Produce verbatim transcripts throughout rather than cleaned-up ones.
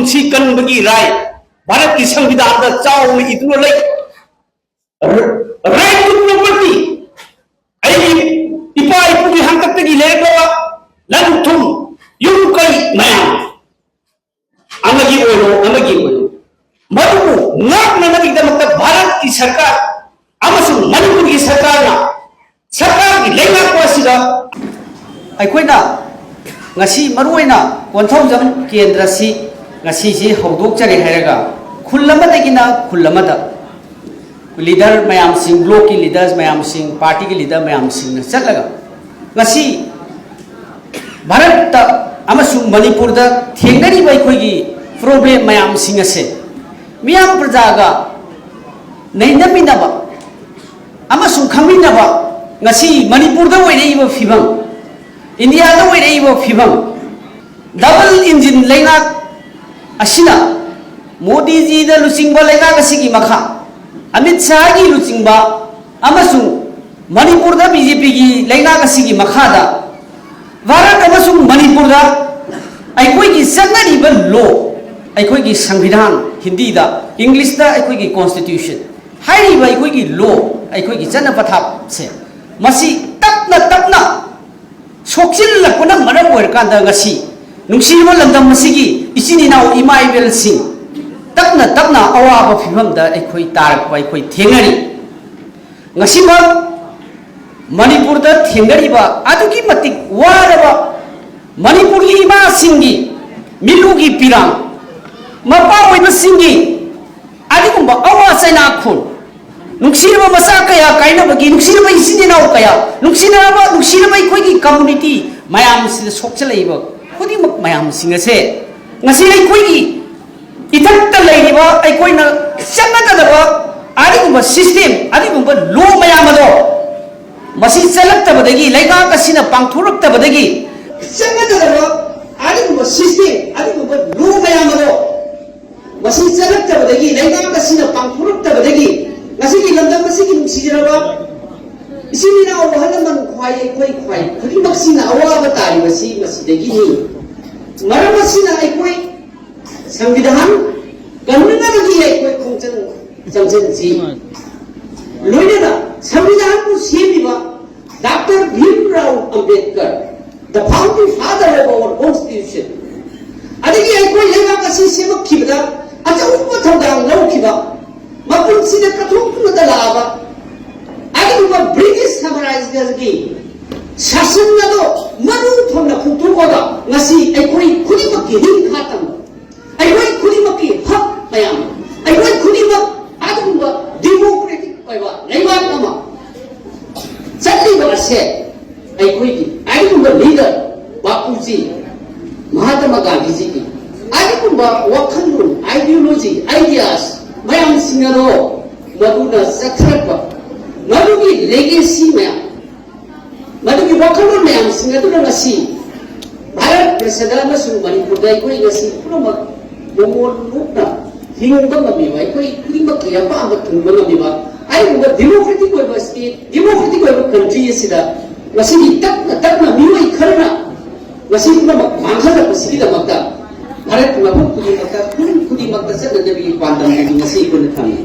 ꯄꯨꯟꯁꯤ ꯀꯟꯕꯒꯤ ꯔꯥꯏ ꯚꯥꯔꯠꯀꯤ ꯁꯪꯕꯤꯙꯥꯟꯗ ꯆꯥꯎꯅ ꯏꯗꯨꯅ ꯂꯩ꯫ Right to property, ꯑꯩꯒꯤ ꯏꯄꯥ ꯏꯄꯨꯒꯤ ꯍꯥꯛꯇꯛꯇꯒꯤ ꯂꯩꯔꯛꯂꯕ ꯂꯟ ꯊꯨꯝ, ꯌꯨꯝ ꯀꯩ ꯃꯌꯥꯝ ꯑꯃꯒꯤ ꯑꯣꯏꯔꯣ, ꯑꯃꯒꯤ ꯑꯣꯏꯔꯣ, ꯃꯗꯨꯕꯨ ꯉꯥꯛꯅꯅꯕꯒꯤꯗꯃꯛꯇ ꯚꯥꯔꯠꯀꯤ ꯁꯔꯀꯥꯔ ꯑꯃꯁꯨꯡ ꯃꯅꯤꯄꯨꯔꯒꯤ ꯁꯔꯀꯥꯔꯅ, ꯁꯔꯀꯥꯔꯒꯤ ꯂꯩꯉꯥꯛꯄ ꯑꯁꯤꯗ ꯑꯩꯈꯣꯏꯅ ꯉꯁꯤ ꯃꯔꯨꯑꯣꯏꯅ ꯀꯣꯟꯊꯧꯖꯝ ꯀꯦꯟꯗ꯭ꯔꯁꯤ ꯉꯁꯤꯁꯤ ꯍꯧꯗꯣꯛꯆꯔꯦ ꯍꯥꯏꯔꯒ ꯈꯨꯜ ꯑꯃꯗꯒꯤꯅ ꯈꯨꯜ ꯑꯃꯗ ꯂꯤꯗꯔ ꯃꯌꯥꯝꯁꯤꯡ, ꯕ꯭ꯂꯣꯛꯀꯤ ꯂꯤꯗꯔ ꯃꯌꯥꯝꯁꯤꯡ, ꯄꯥꯔꯇꯤꯒꯤ ꯂꯤꯗꯔ ꯃꯌꯥꯝꯁꯤꯡꯅ ꯆꯠꯂꯒ ꯉꯁꯤ ꯚꯥꯔꯠꯇ ꯑꯃꯁꯨꯡ ꯃꯅꯤꯄꯨꯔꯗ ꯊꯦꯡꯅꯔꯤꯕ ꯑꯩꯈꯣꯏꯒꯤ ꯄ꯭ꯔꯣꯕ꯭ꯂꯦꯝ ꯃꯌꯥꯝꯁꯤꯡ ꯑꯁꯦ ꯃꯤꯌꯥꯝ ꯄ꯭ꯔꯖꯥꯒ ꯅꯩꯅꯃꯤꯟꯅꯕ ꯑꯃꯁꯨꯡ ꯈꯪꯃꯤꯟꯅꯕ, ꯉꯁꯤ ꯃꯅꯤꯄꯨꯔꯗ ꯑꯣꯏꯔꯛꯏꯕ ꯐꯤꯕꯝ, ꯏꯟꯗꯤꯌꯥꯗ ꯑꯣꯏꯔꯛꯏꯕ ꯐꯤꯕꯝ, ꯗꯕꯜ ꯏꯟꯖꯤꯟ ꯂꯩꯉꯥꯛ ꯑꯁꯤꯅ ꯃꯣꯗꯤꯖꯤꯅ ꯂꯨꯆꯤꯡꯕ ꯂꯩꯉꯥꯛ ꯑꯁꯤꯒꯤ ꯃꯈꯥ, ꯑꯃꯤꯠ ꯁꯥꯍꯒꯤ ꯂꯨꯆꯤꯡꯕ ꯑꯃꯁꯨꯡ ꯃꯅꯤꯄꯨꯔꯗ ꯕꯤ ꯖꯦ ꯄꯤꯒꯤ ꯂꯩꯉꯥꯛ ꯑꯁꯤꯒꯤ ꯃꯈꯥꯗ ꯚꯥꯔꯠ ꯑꯃꯁꯨꯡ ꯃꯅꯤꯄꯨꯔꯗ ꯑꯩꯈꯣꯏꯒꯤ ꯆꯠꯅꯔꯤꯕ ꯂꯣ, ꯑꯩꯈꯣꯏꯒꯤ ꯁꯪꯕꯤꯙꯥꯟ, ꯍꯤꯟꯗꯤꯗ, ꯏꯪꯂꯤꯁꯇ ꯑꯩꯈꯣꯏꯒꯤ ꯀꯣꯟꯁꯇꯤꯇ꯭ꯌꯨꯁꯟ ꯍꯥꯏꯔꯤꯕ ꯑꯩꯈꯣꯏꯒꯤ ꯂꯣ, ꯑꯩꯈꯣꯏꯒꯤ ꯆꯠꯅ ꯄꯊꯥꯞꯁꯦ ꯃꯁꯤ ꯇꯞꯅ ꯇꯞꯅ ꯁꯣꯛꯆꯤꯜꯂꯛꯄꯅ ꯃꯔꯝ ꯑꯣꯏꯔꯀꯥꯟꯗ ꯉꯁꯤ ꯅꯨꯡꯁꯤꯔꯕ ꯂꯝꯗꯝ ꯑꯁꯤꯒꯤ ꯏꯆꯤꯟ ꯏꯅꯥꯎ ꯏꯃꯥ ꯏꯕꯦꯜꯁꯤꯡ ꯇꯞꯅ ꯇꯞꯅ ꯑꯋꯥꯕ ꯐꯤꯕꯝꯗ ꯑꯩꯈꯣꯏ ꯇꯥꯔꯛꯄ ꯑꯩꯈꯣꯏ ꯊꯦꯡꯅꯔꯤ꯫ ꯉꯁꯤꯃꯛ ꯃꯅꯤꯄꯨꯔꯗ ꯊꯦꯡꯅꯔꯤꯕ ꯑꯗꯨꯛꯀꯤ ꯃꯇꯤꯛ ꯋꯥꯔꯕ ꯃꯅꯤꯄꯨꯔꯒꯤ ꯏꯃꯥꯁꯤꯡꯒꯤ ꯃꯤꯠꯂꯨꯒꯤ ꯄꯤꯔꯥꯡ, ꯃꯄꯥ ꯑꯣꯏꯕꯁꯤꯡꯒꯤ ꯑꯗꯨꯒꯨꯝꯕ ꯑꯋꯥ ꯆꯩꯅꯥꯈꯣꯟ, ꯅꯨꯡꯁꯤꯔꯕ ꯃꯆꯥ ꯀꯌꯥ ꯀꯥꯏꯅꯕꯒꯤ, ꯅꯨꯡꯁꯤꯔꯕ ꯏꯆꯤꯟ ꯏꯅꯥꯎ ꯀꯌꯥ, ꯅꯨꯡꯁꯤꯅꯔꯕ, ꯅꯨꯡꯁꯤꯔꯕ ꯑꯩꯈꯣꯏꯒꯤ ꯀꯝꯃꯨꯅꯤꯇꯤ ꯃꯌꯥꯝꯁꯤꯗ ꯁꯣꯛꯆꯜꯂꯛꯏꯕ ꯈꯨꯗꯤꯡꯃꯛ ꯃꯌꯥꯝꯁꯤꯡ ꯑꯁꯦ ꯉꯁꯤ ꯑꯩꯈꯣꯏꯒꯤ ꯏꯊꯛꯇ ꯂꯩꯔꯤꯕ ꯑꯩꯈꯣꯏꯅ ꯆꯠꯅꯒꯗꯕ ꯑꯗꯨꯒꯨꯝꯕ ꯁꯤꯁꯇꯦꯝ, ꯑꯗꯨꯒꯨꯝꯕ ꯂꯣ ꯃꯌꯥꯝ ꯑꯗꯣ ꯃꯁꯤ ꯆꯠꯂꯛꯇꯕꯗꯒꯤ, ꯂꯩꯉꯥꯛ ꯑꯁꯤꯅ ꯄꯥꯡꯊꯣꯔꯛꯇꯕꯗꯒꯤ, ꯆꯠꯅꯒꯗꯕ ꯑꯗꯨꯒꯨꯝꯕ ꯁꯤꯁꯇꯦꯝ, ꯑꯗꯨꯒꯨꯝꯕ ꯂꯣ ꯃꯌꯥꯝ ꯑꯗꯣ ꯃꯁꯤ ꯆꯠꯂꯛꯇꯕꯗꯒꯤ, ꯂꯩꯉꯥꯛ ꯑꯁꯤꯅ ꯄꯥꯡꯊꯣꯔꯛꯇꯕꯗꯒꯤ ꯉꯁꯤꯒꯤ ꯂꯝꯗꯝ ꯑꯁꯤꯒꯤ ꯅꯨꯡꯁꯤꯖꯔꯕ ꯏꯆꯤꯟ ꯏꯅꯥꯎ, ꯑꯍꯜ ꯂꯃꯟ, ꯈ꯭ꯋꯥꯏ, ꯑꯩꯈꯣꯏ ꯈ꯭ꯋꯥꯏ ꯈꯨꯗꯤꯡꯃꯛꯁꯤꯅ ꯑꯋꯥꯕ ꯇꯥꯔꯤꯕꯁꯤ ꯃꯁꯤꯗꯒꯤꯅꯤ꯫ ꯃꯔꯝ ꯑꯁꯤꯅ ꯑꯩꯈꯣꯏ ꯁꯪꯕꯤꯙꯥꯟ ꯀꯟꯅꯅꯕꯒꯤ ꯑꯩꯈꯣꯏ ꯈꯣꯡꯖꯪ ꯆꯪꯁꯤꯟꯁꯤ꯫ ꯂꯣꯏꯅꯅ ꯁꯪꯕꯤꯙꯥꯟꯕꯨ ꯁꯦꯝꯂꯤꯕ doctor Bhimrao Ambedkar, the founding father of our constitution, ꯑꯗꯒꯤ ꯑꯩꯈꯣꯏ ꯂꯩꯕꯥꯛ ꯑꯁꯤ ꯁꯦꯝꯃꯛꯈꯤꯕꯗ ꯑꯆꯧꯕ ꯊꯧꯗꯥꯡ ꯂꯧꯈꯤꯕ, ꯃꯄꯨꯟꯁꯤꯗ ꯀꯠꯊꯣꯛꯇꯨꯅꯇ ꯂꯥꯛꯑꯕ ꯑꯗꯨꯒꯨꯝꯕ ꯕ꯭ꯔꯤꯇꯤꯁ ꯁꯥꯝꯔꯥꯖ꯭ꯌꯒꯤ ꯁꯥꯁꯟ ꯑꯗꯣ ꯃꯔꯨ ꯐꯪꯅ ꯐꯨꯛꯇꯣꯛꯑꯒ ꯉꯁꯤ ꯑꯩꯈꯣꯏ ꯈꯨꯗꯤꯡꯃꯛꯀꯤ ꯅꯤꯡꯈꯥ ꯇꯝꯕ, ꯑꯩꯈꯣꯏ ꯈꯨꯗꯤꯡꯃꯛꯀꯤ ꯍꯛ ꯃꯌꯥꯝ, ꯑꯩꯈꯣꯏ ꯈꯨꯗꯤꯡꯃꯛ ꯑꯗꯨꯒꯨꯝꯕ ꯗꯤꯃꯣꯀ꯭ꯔꯦꯇꯤꯛ ꯑꯣꯏꯕ ꯂꯩꯕꯥꯛ ꯑꯃ ꯆꯠꯂꯤꯕ ꯑꯁꯦ ꯑꯩꯈꯣꯏꯒꯤ ꯑꯗꯨꯒꯨꯝꯕ ꯂꯤꯗꯔ ꯕꯥꯄꯨꯖꯤ, ꯃꯍꯥꯇꯃꯥ ꯒꯥꯟꯙꯤꯖꯤꯒꯤ ꯑꯗꯨꯒꯨꯝꯕ ꯋꯥꯈꯜꯂꯣꯟ, ꯑꯥꯏꯗꯤꯌꯣꯂꯣꯖꯤ, ꯑꯥꯏꯗꯤꯌꯥꯁ ꯃꯌꯥꯝꯁꯤꯡ ꯑꯗꯣ ꯃꯗꯨꯅ ꯆꯠꯊꯔꯛꯄ ꯃꯗꯨꯒꯤ ꯂꯦꯒꯦꯁꯤ ꯃꯌꯥꯝ, ꯃꯗꯨꯒꯤ ꯋꯥꯈꯜꯂꯣꯟ ꯃꯌꯥꯝꯁꯤꯡ ꯑꯗꯨꯅ ꯉꯁꯤ ꯚꯥꯔꯠ ꯕꯔꯁꯗ ꯑꯃꯁꯨꯡ ꯃꯅꯤꯄꯨꯔꯗ ꯑꯩꯈꯣꯏ ꯉꯁꯤ ꯄꯨꯝꯅꯃꯛ ꯃꯣꯃꯣꯟ ꯃꯨꯛꯅ ꯍꯤꯡꯕ ꯉꯝꯃꯤꯕ, ꯑꯩꯈꯣꯏ ꯈꯨꯗꯤꯡꯃꯛꯀꯤ ꯑꯄꯥꯝꯕ ꯊꯨꯡꯕ ꯉꯝꯃꯤꯕ ꯑꯗꯨꯒꯨꯝꯕ ꯗꯤꯃꯣꯀ꯭ꯔꯦꯇꯤꯛ ꯑꯣꯏꯕ ꯁ꯭ꯇꯦꯠ, ꯗꯤꯃꯣꯀ꯭ꯔꯦꯇꯤꯛ ꯑꯣꯏꯕ ꯀꯟꯇ꯭ꯔꯤ ꯑꯁꯤꯗ ꯉꯁꯤꯗꯤ ꯇꯞꯅ ꯇꯞꯅ ꯃꯤꯑꯣꯏ ꯈꯔꯅ ꯉꯁꯤ ꯄꯨꯝꯅꯃꯛ ꯃꯥꯡꯍꯜꯂꯛꯄꯁꯤꯒꯤꯗꯃꯛꯇ ꯚꯥꯔꯠꯀꯤ ꯃꯐꯝ ꯈꯨꯗꯤꯡꯃꯛꯇ, ꯈꯨꯟ ꯈꯨꯗꯤꯡꯃꯛꯇ ꯆꯠꯅꯅꯕꯒꯤ ꯄꯥꯟꯗꯝ ꯑꯗꯨ ꯉꯁꯤ ꯑꯩꯈꯣꯏꯅ ꯊꯝꯃꯤ꯫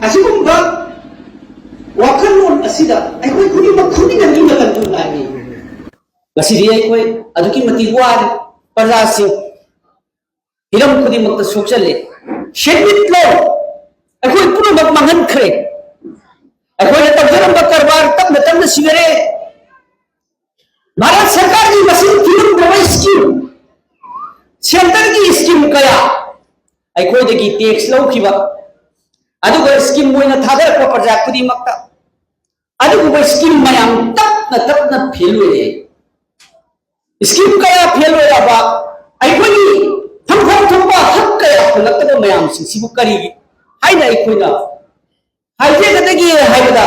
ꯑꯁꯤꯒꯨꯝꯕ ꯋꯥꯈꯜꯂꯣꯟ ꯑꯁꯤꯗ ꯑꯩꯈꯣꯏ ꯈꯨꯗꯤꯡꯃꯛ ꯈꯪꯃꯤꯟꯅꯕꯒꯤ ꯃꯇꯝꯗꯨ ꯂꯥꯛꯏ꯫ ꯉꯁꯤꯗꯤ ꯑꯩꯈꯣꯏ ꯑꯗꯨꯛꯀꯤ ꯃꯇꯤꯛ ꯋꯥꯔꯦ꯫ ꯄ꯭ꯔꯖꯥꯁꯤꯡ ꯍꯤꯔꯝ ꯈꯨꯗꯤꯡꯃꯛꯇ ꯁꯣꯛꯆꯜꯂꯦ꯫ ꯁꯦꯟꯃꯤꯠꯂꯣꯟ ꯑꯩꯈꯣꯏ ꯄꯨꯝꯅꯃꯛ ꯃꯥꯡꯍꯟꯈ꯭ꯔꯦ꯫ ꯑꯩꯈꯣꯏꯅ ꯇꯧꯖꯔꯝꯕ ꯀꯔꯕꯥꯔ ꯇꯞꯅ ꯇꯞꯅ ꯁꯤꯅꯔꯦ꯫ ꯚꯥꯔꯠ ꯁꯔꯀꯥꯔꯒꯤ ꯃꯁꯤꯡ ꯊꯤꯔꯝꯗ꯭ꯔꯕ ꯁ꯭ꯀꯤꯝ, ꯁꯦꯟꯇꯔꯒꯤ ꯁ꯭ꯀꯤꯝ ꯀꯌꯥ ꯑꯩꯈꯣꯏꯗꯒꯤ ꯇꯦꯛꯁ ꯂꯧꯈꯤꯕ, ꯑꯗꯨꯒ ꯁ꯭ꯀꯤꯝ ꯑꯣꯏꯅ ꯊꯥꯗꯔꯛꯄ ꯄ꯭ꯔꯖꯥ ꯈꯨꯗꯤꯡꯃꯛꯇ ꯑꯗꯨꯒꯨꯝꯕ ꯁ꯭ꯀꯤꯝ ꯃꯌꯥꯝ ꯇꯞꯅ ꯇꯞꯅ ꯐꯦꯜ ꯑꯣꯏꯔꯦ꯫ ꯁ꯭ꯀꯤꯝ ꯀꯌꯥ ꯐꯦꯜ ꯑꯣꯏꯔꯕ, ꯑꯩꯈꯣꯏꯒꯤ ꯐꯪꯐꯝ ꯊꯣꯛꯄ ꯍꯛ ꯀꯌꯥ ꯐꯪꯂꯛꯇꯕ ꯃꯌꯥꯝꯁꯤꯡꯁꯤꯕꯨ ꯀꯔꯤꯒꯤ ꯍꯥꯏꯅ ꯑꯩꯈꯣꯏꯅ ꯍꯥꯏꯖꯒꯗꯒꯦ ꯍꯥꯏꯕꯗ,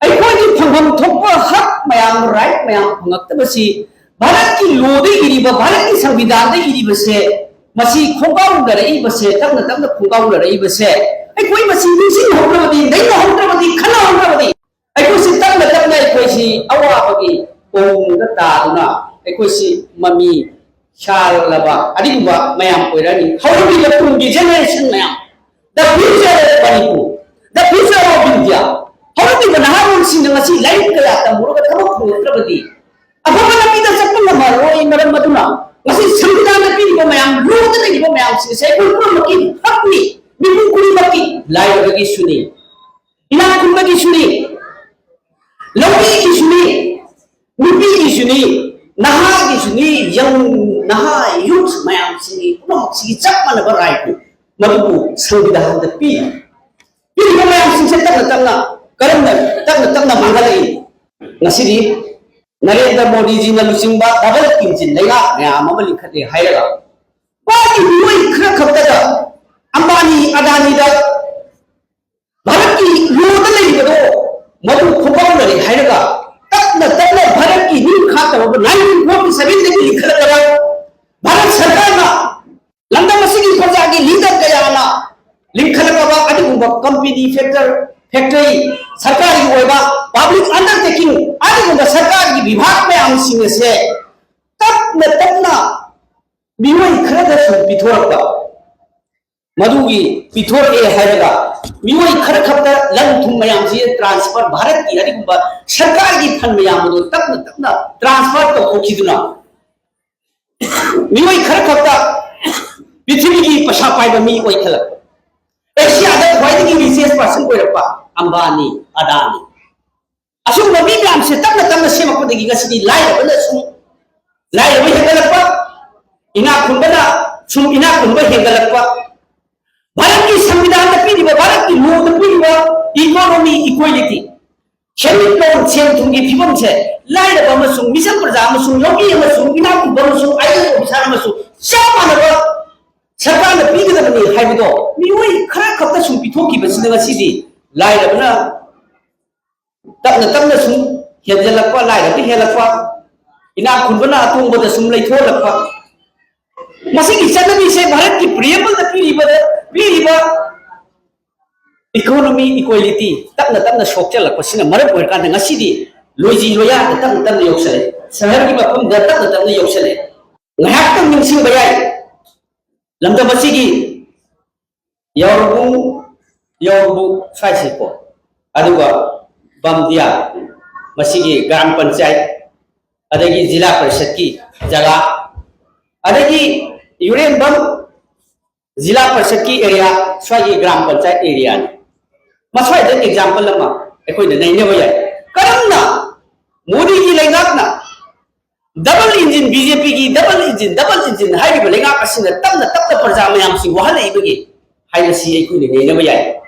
ꯑꯩꯈꯣꯏꯒꯤ ꯐꯪꯐꯝ ꯊꯣꯛꯄ ꯍꯛ ꯃꯌꯥꯝ, ꯔꯥꯏꯠ ꯃꯌꯥꯝ ꯐꯪꯂꯛꯇꯕꯁꯤ ꯚꯥꯔꯠꯀꯤ ꯂꯣꯗ ꯏꯔꯤꯕ, ꯚꯥꯔꯠꯀꯤ ꯁꯪꯕꯤꯙꯥꯟꯗ ꯏꯔꯤꯕꯁꯦ, ꯃꯁꯤ ꯈꯣꯡꯒꯥꯎꯅꯔꯛꯏꯕꯁꯦ, ꯇꯞꯅ ꯇꯞꯅ ꯈꯣꯡꯒꯥꯎꯅꯔꯛꯏꯕꯁꯦ ꯑꯩꯈꯣꯏ ꯃꯁꯤ ꯅꯤꯡꯁꯤꯡꯍꯧꯗ꯭ꯔꯕꯗꯤ, ꯅꯩꯅꯍꯧꯗ꯭ꯔꯕꯗꯤ, ꯈꯟꯅꯍꯧꯗ꯭ꯔꯕꯗꯤ ꯑꯩꯈꯣꯏꯁꯤ ꯇꯞꯅ ꯇꯞꯅ ꯑꯩꯈꯣꯏꯁꯤ ꯑꯋꯥꯕꯒꯤ ꯄꯣꯡꯗ ꯇꯥꯗꯨꯅ ꯑꯩꯈꯣꯏꯁꯤ ꯃꯃꯤ ꯁꯥꯜꯂꯕ ꯑꯗꯨꯒꯨꯝꯕ ꯃꯌꯥꯝ ꯑꯣꯏꯔꯛꯑꯅꯤ꯫ ꯍꯧꯔꯛꯂꯤꯕ ꯇꯨꯡꯒꯤ generation ꯃꯌꯥꯝ, the future of Manipur, the future of India, ꯍꯧꯔꯛꯂꯤꯕ ꯅꯍꯥꯔꯣꯜꯁꯤꯡꯅ ꯉꯁꯤ ꯂꯥꯏꯔꯤꯛ ꯀꯌꯥ ꯇꯝꯃꯨꯔꯒ ꯊꯕꯛ ꯐꯪꯂꯛꯇ꯭ꯔꯕꯗꯤ ꯑꯐꯕ ꯂꯝꯕꯤꯗ ꯆꯠꯄ ꯉꯝꯃꯔꯣꯏ꯫ ꯃꯔꯝ ꯑꯗꯨꯅ ꯉꯁꯤ ꯁꯪꯕꯤꯙꯥꯟꯗ ꯄꯤꯔꯤꯕ ꯃꯌꯥꯝ, ꯂꯣꯗ ꯂꯩꯔꯤꯕ ꯃꯌꯥꯝꯁꯤꯡ ꯑꯁꯤ ꯑꯩꯈꯣꯏ ꯄꯨꯝꯅꯃꯛꯀꯤ ꯍꯛꯅꯤ, ꯃꯤꯄꯨꯝ ꯈꯨꯗꯤꯡꯃꯛꯀꯤ, ꯂꯥꯏꯔꯕꯒꯤꯁꯨꯅꯤ, ꯏꯅꯥꯛ ꯈꯨꯟꯕꯒꯤꯁꯨꯅꯤ, ꯂꯧꯃꯤꯒꯤꯁꯨꯅꯤ, ꯅꯨꯄꯤꯒꯤꯁꯨꯅꯤ, ꯅꯍꯥꯒꯤꯁꯨꯅꯤ, ꯌꯪ ꯅꯍꯥ ꯌꯨꯠ ꯃꯌꯥꯝꯁꯤꯡꯒꯤ ꯄꯨꯝꯅꯃꯛꯁꯤꯒꯤ ꯆꯞ ꯃꯥꯟꯅꯕ ꯔꯥꯏꯠꯅꯤ꯫ ꯃꯗꯨꯕꯨ ꯁꯪꯕꯤꯙꯥꯟꯗ ꯄꯤ꯫ ꯄꯤꯔꯤꯕ ꯃꯌꯥꯝꯁꯤꯡꯁꯦ ꯇꯞꯅ ꯇꯞꯅ, ꯀꯔꯝꯅ ꯇꯞꯅ ꯇꯞꯅ ꯃꯥꯡꯍꯜꯂꯛꯏ? ꯉꯁꯤꯗꯤ ꯅꯔꯦꯟꯗ꯭ꯔ ꯃꯣꯗꯤꯖꯤꯅ ꯂꯨꯆꯤꯡꯕ ꯗꯕꯜ ꯏꯟꯖꯤꯟ ꯂꯩꯉꯥꯛ ꯃꯌꯥꯝ ꯑꯃ ꯂꯤꯡꯈꯠꯂꯦ ꯍꯥꯏꯔꯒ, ꯃꯥꯒꯤ ꯃꯤꯑꯣꯏ ꯈꯔ ꯈꯛꯇꯗ, ꯑꯝꯕꯥꯅꯤ ꯑꯗꯥꯅꯤꯗ ꯚꯥꯔꯠꯀꯤ ꯂꯣꯗ ꯂꯩꯔꯤꯕꯗꯣ ꯃꯗꯨ ꯈꯣꯡꯒꯥꯎꯅꯔꯦ ꯍꯥꯏꯔꯒ, ꯇꯞꯅ ꯇꯞꯅ ꯚꯥꯔꯠꯀꯤ ꯅꯤꯡꯈꯥ ꯇꯧꯔꯕ ꯅꯥꯏꯟꯇꯤꯟ ꯐꯣꯔꯇꯤ ꯁꯚꯦꯟꯗꯒꯤ ꯂꯤꯡꯈꯠꯂꯛꯂꯕ ꯚꯥꯔꯠ ꯁꯔꯀꯥꯔꯅ, ꯂꯝꯗꯝ ꯑꯁꯤꯒꯤ ꯄ꯭ꯔꯖꯥꯒꯤ ꯂꯤꯗꯔ ꯀꯌꯥꯅ ꯂꯤꯡꯈꯠꯂꯛꯂꯕ ꯑꯗꯨꯒꯨꯝꯕ ꯀꯝꯄꯦꯅꯤ, ꯐꯦꯛꯇꯔ, ꯐꯦꯛꯇꯔꯤ, ꯁꯔꯀꯥꯔꯒꯤ ꯑꯣꯏꯕ ꯄꯕ꯭ꯂꯤꯛ ꯑꯟꯗꯔꯇꯦꯀꯤꯡ, ꯑꯗꯨꯒꯨꯝꯕ ꯁꯔꯀꯥꯔꯒꯤ ꯕꯤꯚꯥꯒ ꯃꯌꯥꯝꯁꯤꯡ ꯑꯁꯦ ꯇꯞꯅ ꯇꯞꯅ ꯃꯤꯑꯣꯏ ꯈꯔꯗ ꯁꯨꯝ ꯄꯤꯊꯣꯔꯛꯄ, ꯃꯗꯨꯒꯤ ꯄꯤꯊꯣꯔꯛꯑꯦ ꯍꯥꯏꯔꯒ ꯃꯤꯑꯣꯏ ꯈꯔ ꯈꯛꯇ ꯂꯟ ꯊꯨꯝ ꯃꯌꯥꯝꯁꯤ ꯇ꯭ꯔꯥꯟꯁꯐꯔ, ꯚꯥꯔꯠꯀꯤ ꯑꯗꯨꯒꯨꯝꯕ ꯁꯔꯀꯥꯔꯒꯤ ꯐꯟ ꯃꯌꯥꯝ ꯑꯗꯨ ꯇꯞꯅ ꯇꯞꯅ ꯇ꯭ꯔꯥꯟꯁꯐꯔ ꯇꯧꯊꯣꯛꯈꯤꯗꯨꯅ ꯃꯤꯑꯣꯏ ꯈꯔ ꯈꯛꯇ ꯄ꯭ꯔꯤꯊꯤꯕꯤꯒꯤ ꯄꯩꯁꯥ ꯄꯥꯏꯕ ꯃꯤ ꯑꯣꯏꯈꯠꯂꯛꯄ, ꯑꯦꯁꯤꯌꯥꯗ ꯈ꯭ꯋꯥꯏꯗꯒꯤ ꯔꯤꯆꯦꯁ ꯄꯥꯔꯁꯟ ꯑꯣꯏꯔꯛꯄ ꯑꯝꯕꯥꯅꯤ, ꯑꯗꯥꯅꯤ, ꯑꯁꯤꯒꯨꯝꯕ ꯃꯤ ꯃꯌꯥꯝꯁꯦ ꯇꯞꯅ ꯇꯞꯅ ꯁꯦꯝꯃꯛꯄꯗꯒꯤ ꯉꯁꯤꯗꯤ ꯂꯥꯏꯔꯕꯅ ꯁꯨꯝ ꯂꯥꯏꯔꯕ ꯍꯦꯟꯒꯠꯂꯛꯄ, ꯏꯅꯥꯛ ꯈꯨꯟꯕꯅ ꯁꯨꯝ ꯏꯅꯥꯛ ꯈꯨꯟꯕ ꯍꯦꯟꯒꯠꯂꯛꯄ, ꯚꯥꯔꯠꯀꯤ ꯁꯪꯕꯤꯙꯥꯟꯗ ꯄꯤꯔꯤꯕ, ꯚꯥꯔꯠꯀꯤ ꯂꯣꯗ ꯄꯤꯔꯤꯕ ꯏꯀꯣꯅꯣꯃꯤ ꯏꯀ꯭ꯋꯦꯂꯤꯇꯤ, ꯁꯦꯟꯃꯤꯠꯂꯣꯟ ꯁꯦꯟ ꯊꯨꯝꯒꯤ ꯐꯤꯕꯝꯁꯦ ꯂꯥꯏꯔꯕ ꯑꯃꯁꯨꯡ ꯃꯤꯆꯝ ꯄ꯭ꯔꯖꯥ ꯑꯃꯁꯨꯡ ꯂꯧꯃꯤ ꯑꯃꯁꯨꯡ ꯏꯅꯥꯛ ꯈꯨꯟꯕ ꯑꯃꯁꯨꯡ ꯑꯥꯏ ꯑꯦ ꯑꯦꯁ ꯑꯣꯐꯤꯁꯥꯔ ꯑꯃꯁꯨꯡ ꯆꯞ ꯃꯥꯟꯅꯕ ꯁꯔꯀꯥꯔꯅ ꯄꯤꯒꯗꯕꯅꯤ ꯍꯥꯏꯕꯗꯣ ꯃꯤꯑꯣꯏ ꯈꯔ ꯈꯛꯇ ꯁꯨꯝ ꯄꯤꯊꯣꯛꯈꯤꯕꯁꯤꯅ ꯉꯁꯤꯗꯤ ꯂꯥꯏꯔꯕꯅ ꯇꯞꯅ ꯇꯞꯅ ꯁꯨꯝ ꯍꯦꯟꯖꯜꯂꯛꯄ, ꯂꯥꯏꯔꯕ ꯍꯦꯜꯂꯛꯄ, ꯏꯅꯥꯛ ꯈꯨꯟꯕꯅ ꯑꯇꯣꯡꯕꯗ ꯁꯨꯝ ꯂꯩꯊꯣꯛꯍꯜꯂꯛꯄ, ꯃꯁꯤꯒꯤ ꯆꯠꯅꯕꯤꯁꯦ ꯚꯥꯔꯠꯀꯤ ꯄ꯭ꯔꯤꯌꯦꯝꯕꯜꯗ ꯄꯤꯔꯤꯕꯗ ꯄꯤꯔꯤꯕ ꯏꯀꯣꯅꯣꯃꯤ ꯏꯀ꯭ꯋꯦꯂꯤꯇꯤ ꯇꯞꯅ ꯇꯞꯅ ꯁꯣꯛꯆꯜꯂꯛꯄꯁꯤꯅ ꯃꯔꯝ ꯑꯣꯏꯔꯀꯥꯟꯗ ꯉꯁꯤꯗꯤ ꯂꯣꯏꯖꯤ ꯂꯣꯏꯌꯥꯗ ꯇꯞꯅ ꯇꯞꯅ ꯌꯧꯁꯜꯂꯛꯑꯦ, ꯁꯍꯔꯒꯤ ꯃꯐꯝꯗ ꯇꯞꯅ ꯇꯞꯅ ꯌꯧꯁꯜꯂꯛꯑꯦ꯫ ꯉꯥꯏꯍꯥꯛꯇꯪ ꯅꯤꯡꯁꯤꯡꯕ ꯌꯥꯏ꯫ ꯂꯝꯗꯝ ꯑꯁꯤꯒꯤ ꯌꯥꯎꯔꯕꯨ ꯌꯥꯎꯔꯕꯨ ꯁ꯭ꯋꯥꯏꯁꯤꯀꯣ, ꯑꯗꯨꯒ ꯕꯝꯗꯤꯌꯥ, ꯃꯁꯤꯒꯤ ꯒ꯭ꯔꯥꯝ ꯄꯟꯆꯥꯌꯠ, ꯑꯗꯒꯤ ꯖꯤꯂꯥ ꯄꯔꯤꯁꯠꯀꯤ ꯖꯒꯥ, ꯑꯗꯒꯤ ꯌꯨꯔꯦꯟꯕꯝ ꯖꯤꯂꯥ ꯄꯔꯤꯁꯠꯀꯤ ꯑꯦꯔꯤꯌꯥ, ꯁ꯭ꯋꯥꯏꯒꯤ ꯒ꯭ꯔꯥꯝ ꯄꯟꯆꯥꯌꯠ ꯑꯦꯔꯤꯌꯥꯅꯤ꯫ ꯃꯁ꯭ꯋꯥꯏꯗ ꯑꯦꯛꯖꯥꯝꯄꯜ ꯑꯃ ꯑꯩꯈꯣꯏꯅ ꯅꯩꯅꯕ ꯌꯥꯏ꯫ ꯀꯔꯝꯅ ꯃꯣꯗꯤꯒꯤ ꯂꯩꯉꯥꯛꯅ ꯗꯕꯜ ꯏꯟꯖꯤꯟ, ꯕꯤꯖꯦꯄꯤꯒꯤ ꯗꯕꯜ ꯏꯟꯖꯤꯟ, ꯗꯕꯜ ꯏꯟꯖꯤꯟ ꯍꯥꯏꯔꯤꯕ ꯂꯩꯉꯥꯛ ꯑꯁꯤꯅ ꯇꯞꯅ ꯇꯞꯅ ꯄ꯭ꯔꯖꯥ ꯃꯌꯥꯝꯁꯤ ꯋꯥꯍꯜꯂꯛꯏꯕꯒꯦ ꯍꯥꯏꯕꯁꯤ ꯑꯩꯈꯣꯏꯅ ꯅꯩꯅꯕ ꯌꯥꯏ꯫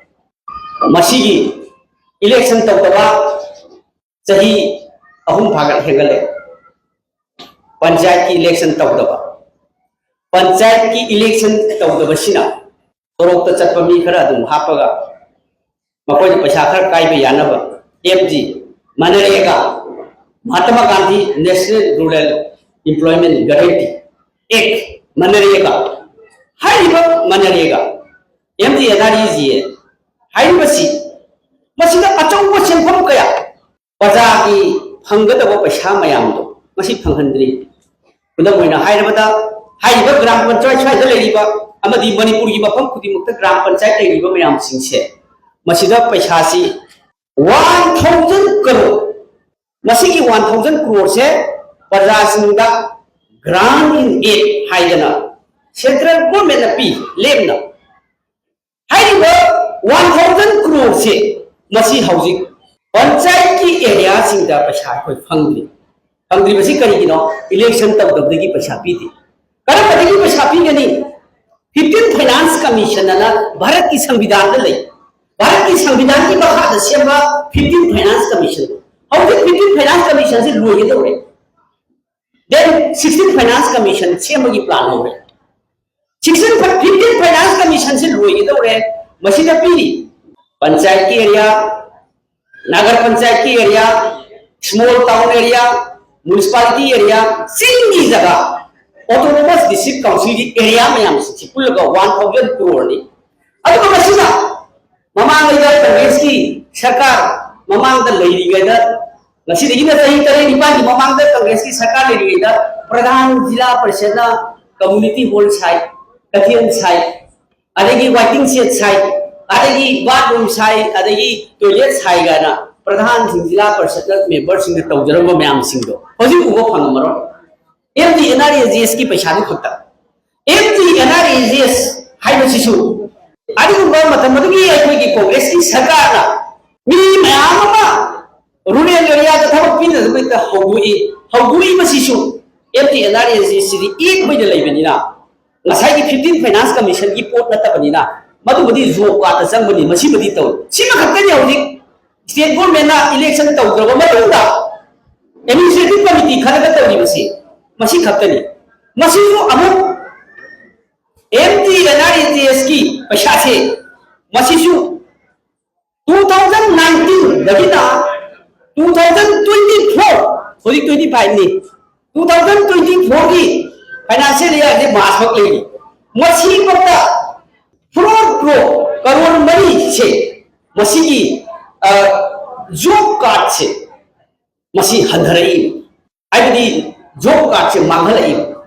ꯃꯁꯤꯒꯤ ꯏꯂꯦꯛꯁꯟ ꯇꯧꯗꯕ ꯆꯍꯤ ꯑꯍꯨꯝ ꯐꯥꯒꯠ ꯍꯦꯟꯒꯠꯂꯦ꯫ ꯄꯟꯆꯥꯌꯠꯀꯤ ꯏꯂꯦꯛꯁꯟ ꯇꯧꯗꯕ, ꯄꯟꯆꯥꯌꯠꯀꯤ ꯏꯂꯦꯛꯁꯟ ꯇꯧꯗꯕꯁꯤꯅ ꯁꯣꯔꯣꯛꯇ ꯆꯠꯄ ꯃꯤ ꯈꯔ ꯑꯗꯨꯝ ꯍꯥꯞꯄꯒ ꯃꯈꯣꯏꯅ ꯄꯩꯁꯥ ꯈꯔ ꯀꯥꯏꯕ ꯌꯥꯅꯕ M G, MNREGA, Mahatma Gandhi national rural employment guarantee act, MNREGA, ꯍꯥꯏꯔꯤꯕ MNREGA, M G N R E G A ꯍꯥꯏꯔꯤꯕꯁꯤ ꯃꯁꯤꯗ ꯑꯆꯧꯕ ꯁꯦꯟꯐꯝ ꯀꯌꯥ ꯄ꯭ꯔꯖꯥꯒꯤ ꯐꯪꯒꯗꯕ ꯄꯩꯁꯥ ꯃꯌꯥꯝꯗꯣ ꯃꯁꯤ ꯐꯪꯍꯟꯗ꯭ꯔꯤ꯫ ꯈꯨꯗꯝ ꯑꯣꯏꯅ ꯍꯥꯏꯔꯕꯗ, ꯍꯥꯏꯔꯤꯕ ꯒ꯭ꯔꯥꯝ ꯄꯟꯆꯥꯌꯠ ꯁ꯭ꯋꯥꯏꯗ ꯂꯩꯔꯤꯕ ꯑꯃꯗꯤ ꯃꯅꯤꯄꯨꯔꯒꯤ ꯃꯐꯝ ꯈꯨꯗꯤꯡꯃꯛꯇ ꯒ꯭ꯔꯥꯝ ꯄꯟꯆꯥꯌꯠ ꯂꯩꯔꯤꯕ ꯃꯌꯥꯝꯁꯤꯡꯁꯦ, ꯃꯁꯤꯗ ꯄꯩꯁꯥꯁꯤ ꯋꯥꯟ ꯊꯥꯎꯖꯟ ꯀꯔꯣꯔ, ꯃꯁꯤꯒꯤ ꯋꯥꯟ ꯊꯥꯎꯖꯟ ꯀ꯭ꯔꯣꯔꯁꯦ ꯄ꯭ꯔꯖꯥꯁꯤꯡꯗ ꯒ꯭ꯔꯥꯟ ꯏꯟ ꯑꯦꯗ ꯍꯥꯏꯗꯅ ꯁꯦꯟꯇ꯭ꯔꯦꯜ ꯒꯣꯔꯃꯦꯟꯅ ꯄꯤ, ꯂꯦꯝꯅ꯫ ꯍꯥꯏꯔꯤꯕ ꯋꯥꯟ ꯊꯥꯎꯖꯟ ꯀ꯭ꯔꯣꯔꯁꯦ ꯃꯁꯤ ꯍꯧꯖꯤꯛ ꯄꯟꯆꯥꯌꯠꯀꯤ ꯑꯦꯔꯤꯌꯥꯁꯤꯡꯗ ꯄꯩꯁꯥ ꯑꯩꯈꯣꯏ ꯐꯪꯗ꯭ꯔꯤ꯫ ꯐꯪꯗ꯭ꯔꯤꯕꯁꯤ ꯀꯔꯤꯒꯤꯅꯣ? ꯏꯂꯦꯛꯁꯟ ꯇꯧꯗꯕꯗꯒꯤ ꯄꯩꯁꯥ ꯄꯤꯗꯦ꯫ ꯀꯔꯝꯕꯗꯒꯤ ꯄꯩꯁꯥ ꯄꯤꯒꯅꯤ? ꯐꯤꯐꯇꯤꯟ ꯐꯥꯏꯅꯥꯟꯁ ꯀꯃꯤꯁꯟ ꯑꯅ ꯚꯥꯔꯠꯀꯤ ꯁꯪꯕꯤꯙꯥꯟꯗ ꯂꯩ꯫ ꯚꯥꯔꯠꯀꯤ ꯁꯪꯕꯤꯙꯥꯟꯒꯤ ꯃꯈꯥꯗ ꯁꯦꯝꯕ ꯐꯤꯐꯇꯤꯟ ꯐꯥꯏꯅꯥꯟꯁ ꯀꯃꯤꯁꯟ, ꯍꯧꯖꯤꯛ ꯐꯤꯐꯇꯤꯟ ꯐꯥꯏꯅꯥꯟꯁ ꯀꯃꯤꯁꯟꯁꯤ ꯂꯣꯏꯒꯗꯧꯔꯦ꯫ ꯗꯦꯟ ꯁꯤꯛꯁꯇꯤꯟ ꯐꯥꯏꯅꯥꯟꯁ ꯀꯃꯤꯁꯟ ꯁꯦꯝꯕꯒꯤ ꯄ꯭ꯂꯥꯟ ꯍꯧꯔꯦ꯫ ꯁꯤꯛꯁꯇꯤꯟ, ꯐꯤꯐꯇꯤꯟ ꯐꯥꯏꯅꯥꯟꯁ ꯀꯃꯤꯁꯟꯁꯤ ꯂꯣꯏꯒꯗꯧꯔꯦ꯫ ꯃꯁꯤꯗ ꯄꯤꯔꯤ ꯄꯟꯆꯥꯌꯠꯀꯤ ꯑꯦꯔꯤꯌꯥ, ꯅꯥꯒꯔ ꯄꯟꯆꯥꯌꯠꯀꯤ area, small town area, municipality area, ꯆꯤꯡꯒꯤ ꯖꯒꯥ, ꯑꯣꯇꯣꯅꯣꯃꯁ ꯗꯤꯁꯇ꯭ꯔꯤꯛ ꯀꯥꯎꯟꯁꯤꯜꯒꯤ ꯑꯦꯔꯤꯌꯥ ꯃꯌꯥꯝꯁꯤ ꯄꯨꯜꯂꯒ ꯋꯥꯟ ꯊꯥꯎꯖꯟ ꯀ꯭ꯔꯣꯔꯅꯤ꯫ ꯑꯗꯨꯒ ꯃꯁꯤꯅ ꯃꯃꯥꯡꯉꯩꯗ ꯀꯪꯒ꯭ꯔꯦꯁꯀꯤ ꯁꯔꯀꯥꯔ ꯃꯃꯥꯡꯗ ꯂꯩꯔꯤꯉꯩꯗ, ꯉꯁꯤꯗꯒꯤꯅ ꯆꯍꯤ ꯇꯔꯦꯠ ꯅꯤꯄꯥꯜꯒꯤ ꯃꯃꯥꯡꯗ ꯀꯪꯒ꯭ꯔꯦꯁꯀꯤ ꯁꯔꯀꯥꯔ ꯂꯩꯔꯤꯉꯩꯗ ꯄ꯭ꯔꯙꯥꯟ ꯖꯤꯂꯥ ꯄꯔꯤꯁꯠꯅ ꯀꯝꯃ꯭ꯌꯨꯅꯤꯇꯤ ꯍꯣꯜ ꯁꯥꯏ, ꯀꯩꯊꯦꯜ ꯁꯥꯏ, ꯑꯗꯒꯤ ꯋꯥꯏꯇꯤꯡ ꯁꯦꯠ ꯁꯥꯏ, ꯑꯗꯒꯤ ꯕꯥꯠꯔꯨꯝ ꯁꯥꯏ, ꯑꯗꯒꯤ ꯇꯣꯏꯂꯦꯠ ꯁꯥꯏ ꯀꯥꯏꯅ ꯄ꯭ꯔꯙꯥꯟꯁꯤꯡ, ꯖꯤꯂꯥ ꯄꯔꯤꯁꯠꯅ ꯃꯦꯝꯕꯔꯁꯤꯡꯅ ꯇꯧꯖꯔꯝꯕ ꯃꯌꯥꯝꯁꯤꯡꯗꯣ ꯍꯧꯖꯤꯛ ꯎꯕ ꯐꯪꯉꯝꯃꯔꯣꯏ꯫ M G N R E G ꯑꯦꯁꯀꯤ ꯄꯩꯁꯥꯗꯨ ꯈꯛꯇ꯫ M G N R E G S ꯍꯥꯏꯕꯁꯤꯁꯨ ꯑꯗꯨꯒꯨꯝꯕ ꯃꯇꯝ ꯑꯗꯨꯒꯤ ꯑꯩꯈꯣꯏꯒꯤ ꯀꯣꯡꯒ꯭ꯔꯦꯁꯀꯤ ꯁꯔꯀꯥꯔꯅ ꯃꯤ ꯃꯌꯥꯝ ꯑꯃ ꯔꯨꯔꯦꯜ ꯑꯦꯔꯤꯌꯥꯗ ꯊꯕꯛ ꯄꯤꯅꯅꯕꯒꯤꯗꯃꯛꯇ ꯍꯧꯗꯣꯛꯏ꯫ ꯍꯧꯗꯣꯛꯏꯕꯁꯤꯁꯨ M G N R E G S ꯁꯤꯗꯤ ꯑꯦꯛ ꯑꯣꯏꯅ ꯂꯩꯕꯅꯤꯅ, ꯉꯁꯥꯏꯒꯤ ꯐꯤꯐꯇꯤꯟ ꯐꯥꯏꯅꯥꯟꯁ ꯀꯃꯤꯁꯟꯒꯤ ꯄꯣꯠ ꯅꯠꯇꯕꯅꯤꯅ, ꯃꯗꯨꯕꯨꯗꯤ ꯖꯣꯕ ꯀꯥꯔꯗꯇ ꯆꯪꯕꯅꯤ, ꯃꯁꯤꯃꯗꯤ ꯇꯧꯏ꯫ ꯁꯤꯃ ꯈꯛꯇꯅꯤ ꯍꯧꯖꯤꯛ ꯁ꯭ꯇꯦꯠ ꯒꯣꯔꯃꯦꯟꯅ ꯏꯂꯦꯛꯁꯟ ꯇꯧꯗ꯭ꯔꯕ ꯃꯇꯨꯡꯗ ꯑꯦꯗꯃꯤꯅꯤꯁꯇ꯭ꯔꯦꯇꯤꯚ ꯀꯃꯤꯇꯤ ꯈꯔꯒ ꯇꯧꯔꯤꯕꯁꯤ ꯃꯁꯤ ꯈꯛꯇꯅꯤ꯫ ꯃꯁꯤꯁꯨ ꯑꯃꯨꯛ M T N R E G ꯑꯦꯁꯀꯤ ꯄꯩꯁꯥꯁꯦ, ꯃꯁꯤꯁꯨ ꯇꯨ ꯊꯥꯎꯖꯟ ꯅꯥꯏꯟꯇꯤꯟꯗꯒꯤꯅ ꯇꯨ ꯊꯥꯎꯖꯟ ꯇ꯭ꯋꯦꯟꯇꯤ ꯐꯣꯔ, ꯍꯧꯖꯤꯛ ꯇ꯭ꯋꯦꯟꯇꯤ ꯐꯥꯏꯚꯅꯤ, ꯇꯨ ꯊꯥꯎꯖꯟ ꯇ꯭ꯋꯦꯟꯇꯤ ꯐꯣꯔꯒꯤ ꯐꯥꯏꯅꯥꯟꯁꯤꯌꯦꯜ ꯏꯌꯥꯔꯁꯦ ꯃꯥꯔꯆ ꯐꯥꯎ ꯂꯩꯔꯤ꯫ ꯃꯁꯤꯐꯥꯎꯗ ꯐꯣꯔ ꯀ꯭ꯔꯣꯔ, ꯀꯔꯣꯔ ꯃꯔꯤꯁꯦ ꯃꯁꯤꯒꯤ ꯖꯣꯕ ꯀꯥꯔꯗꯁꯦ ꯃꯁꯤ ꯍꯟꯊꯔꯛꯏ꯫ ꯍꯥꯏꯕꯗꯤ ꯖꯣꯕ ꯀꯥꯔꯗꯁꯦ ꯃꯥꯡꯍꯜꯂꯛꯏ꯫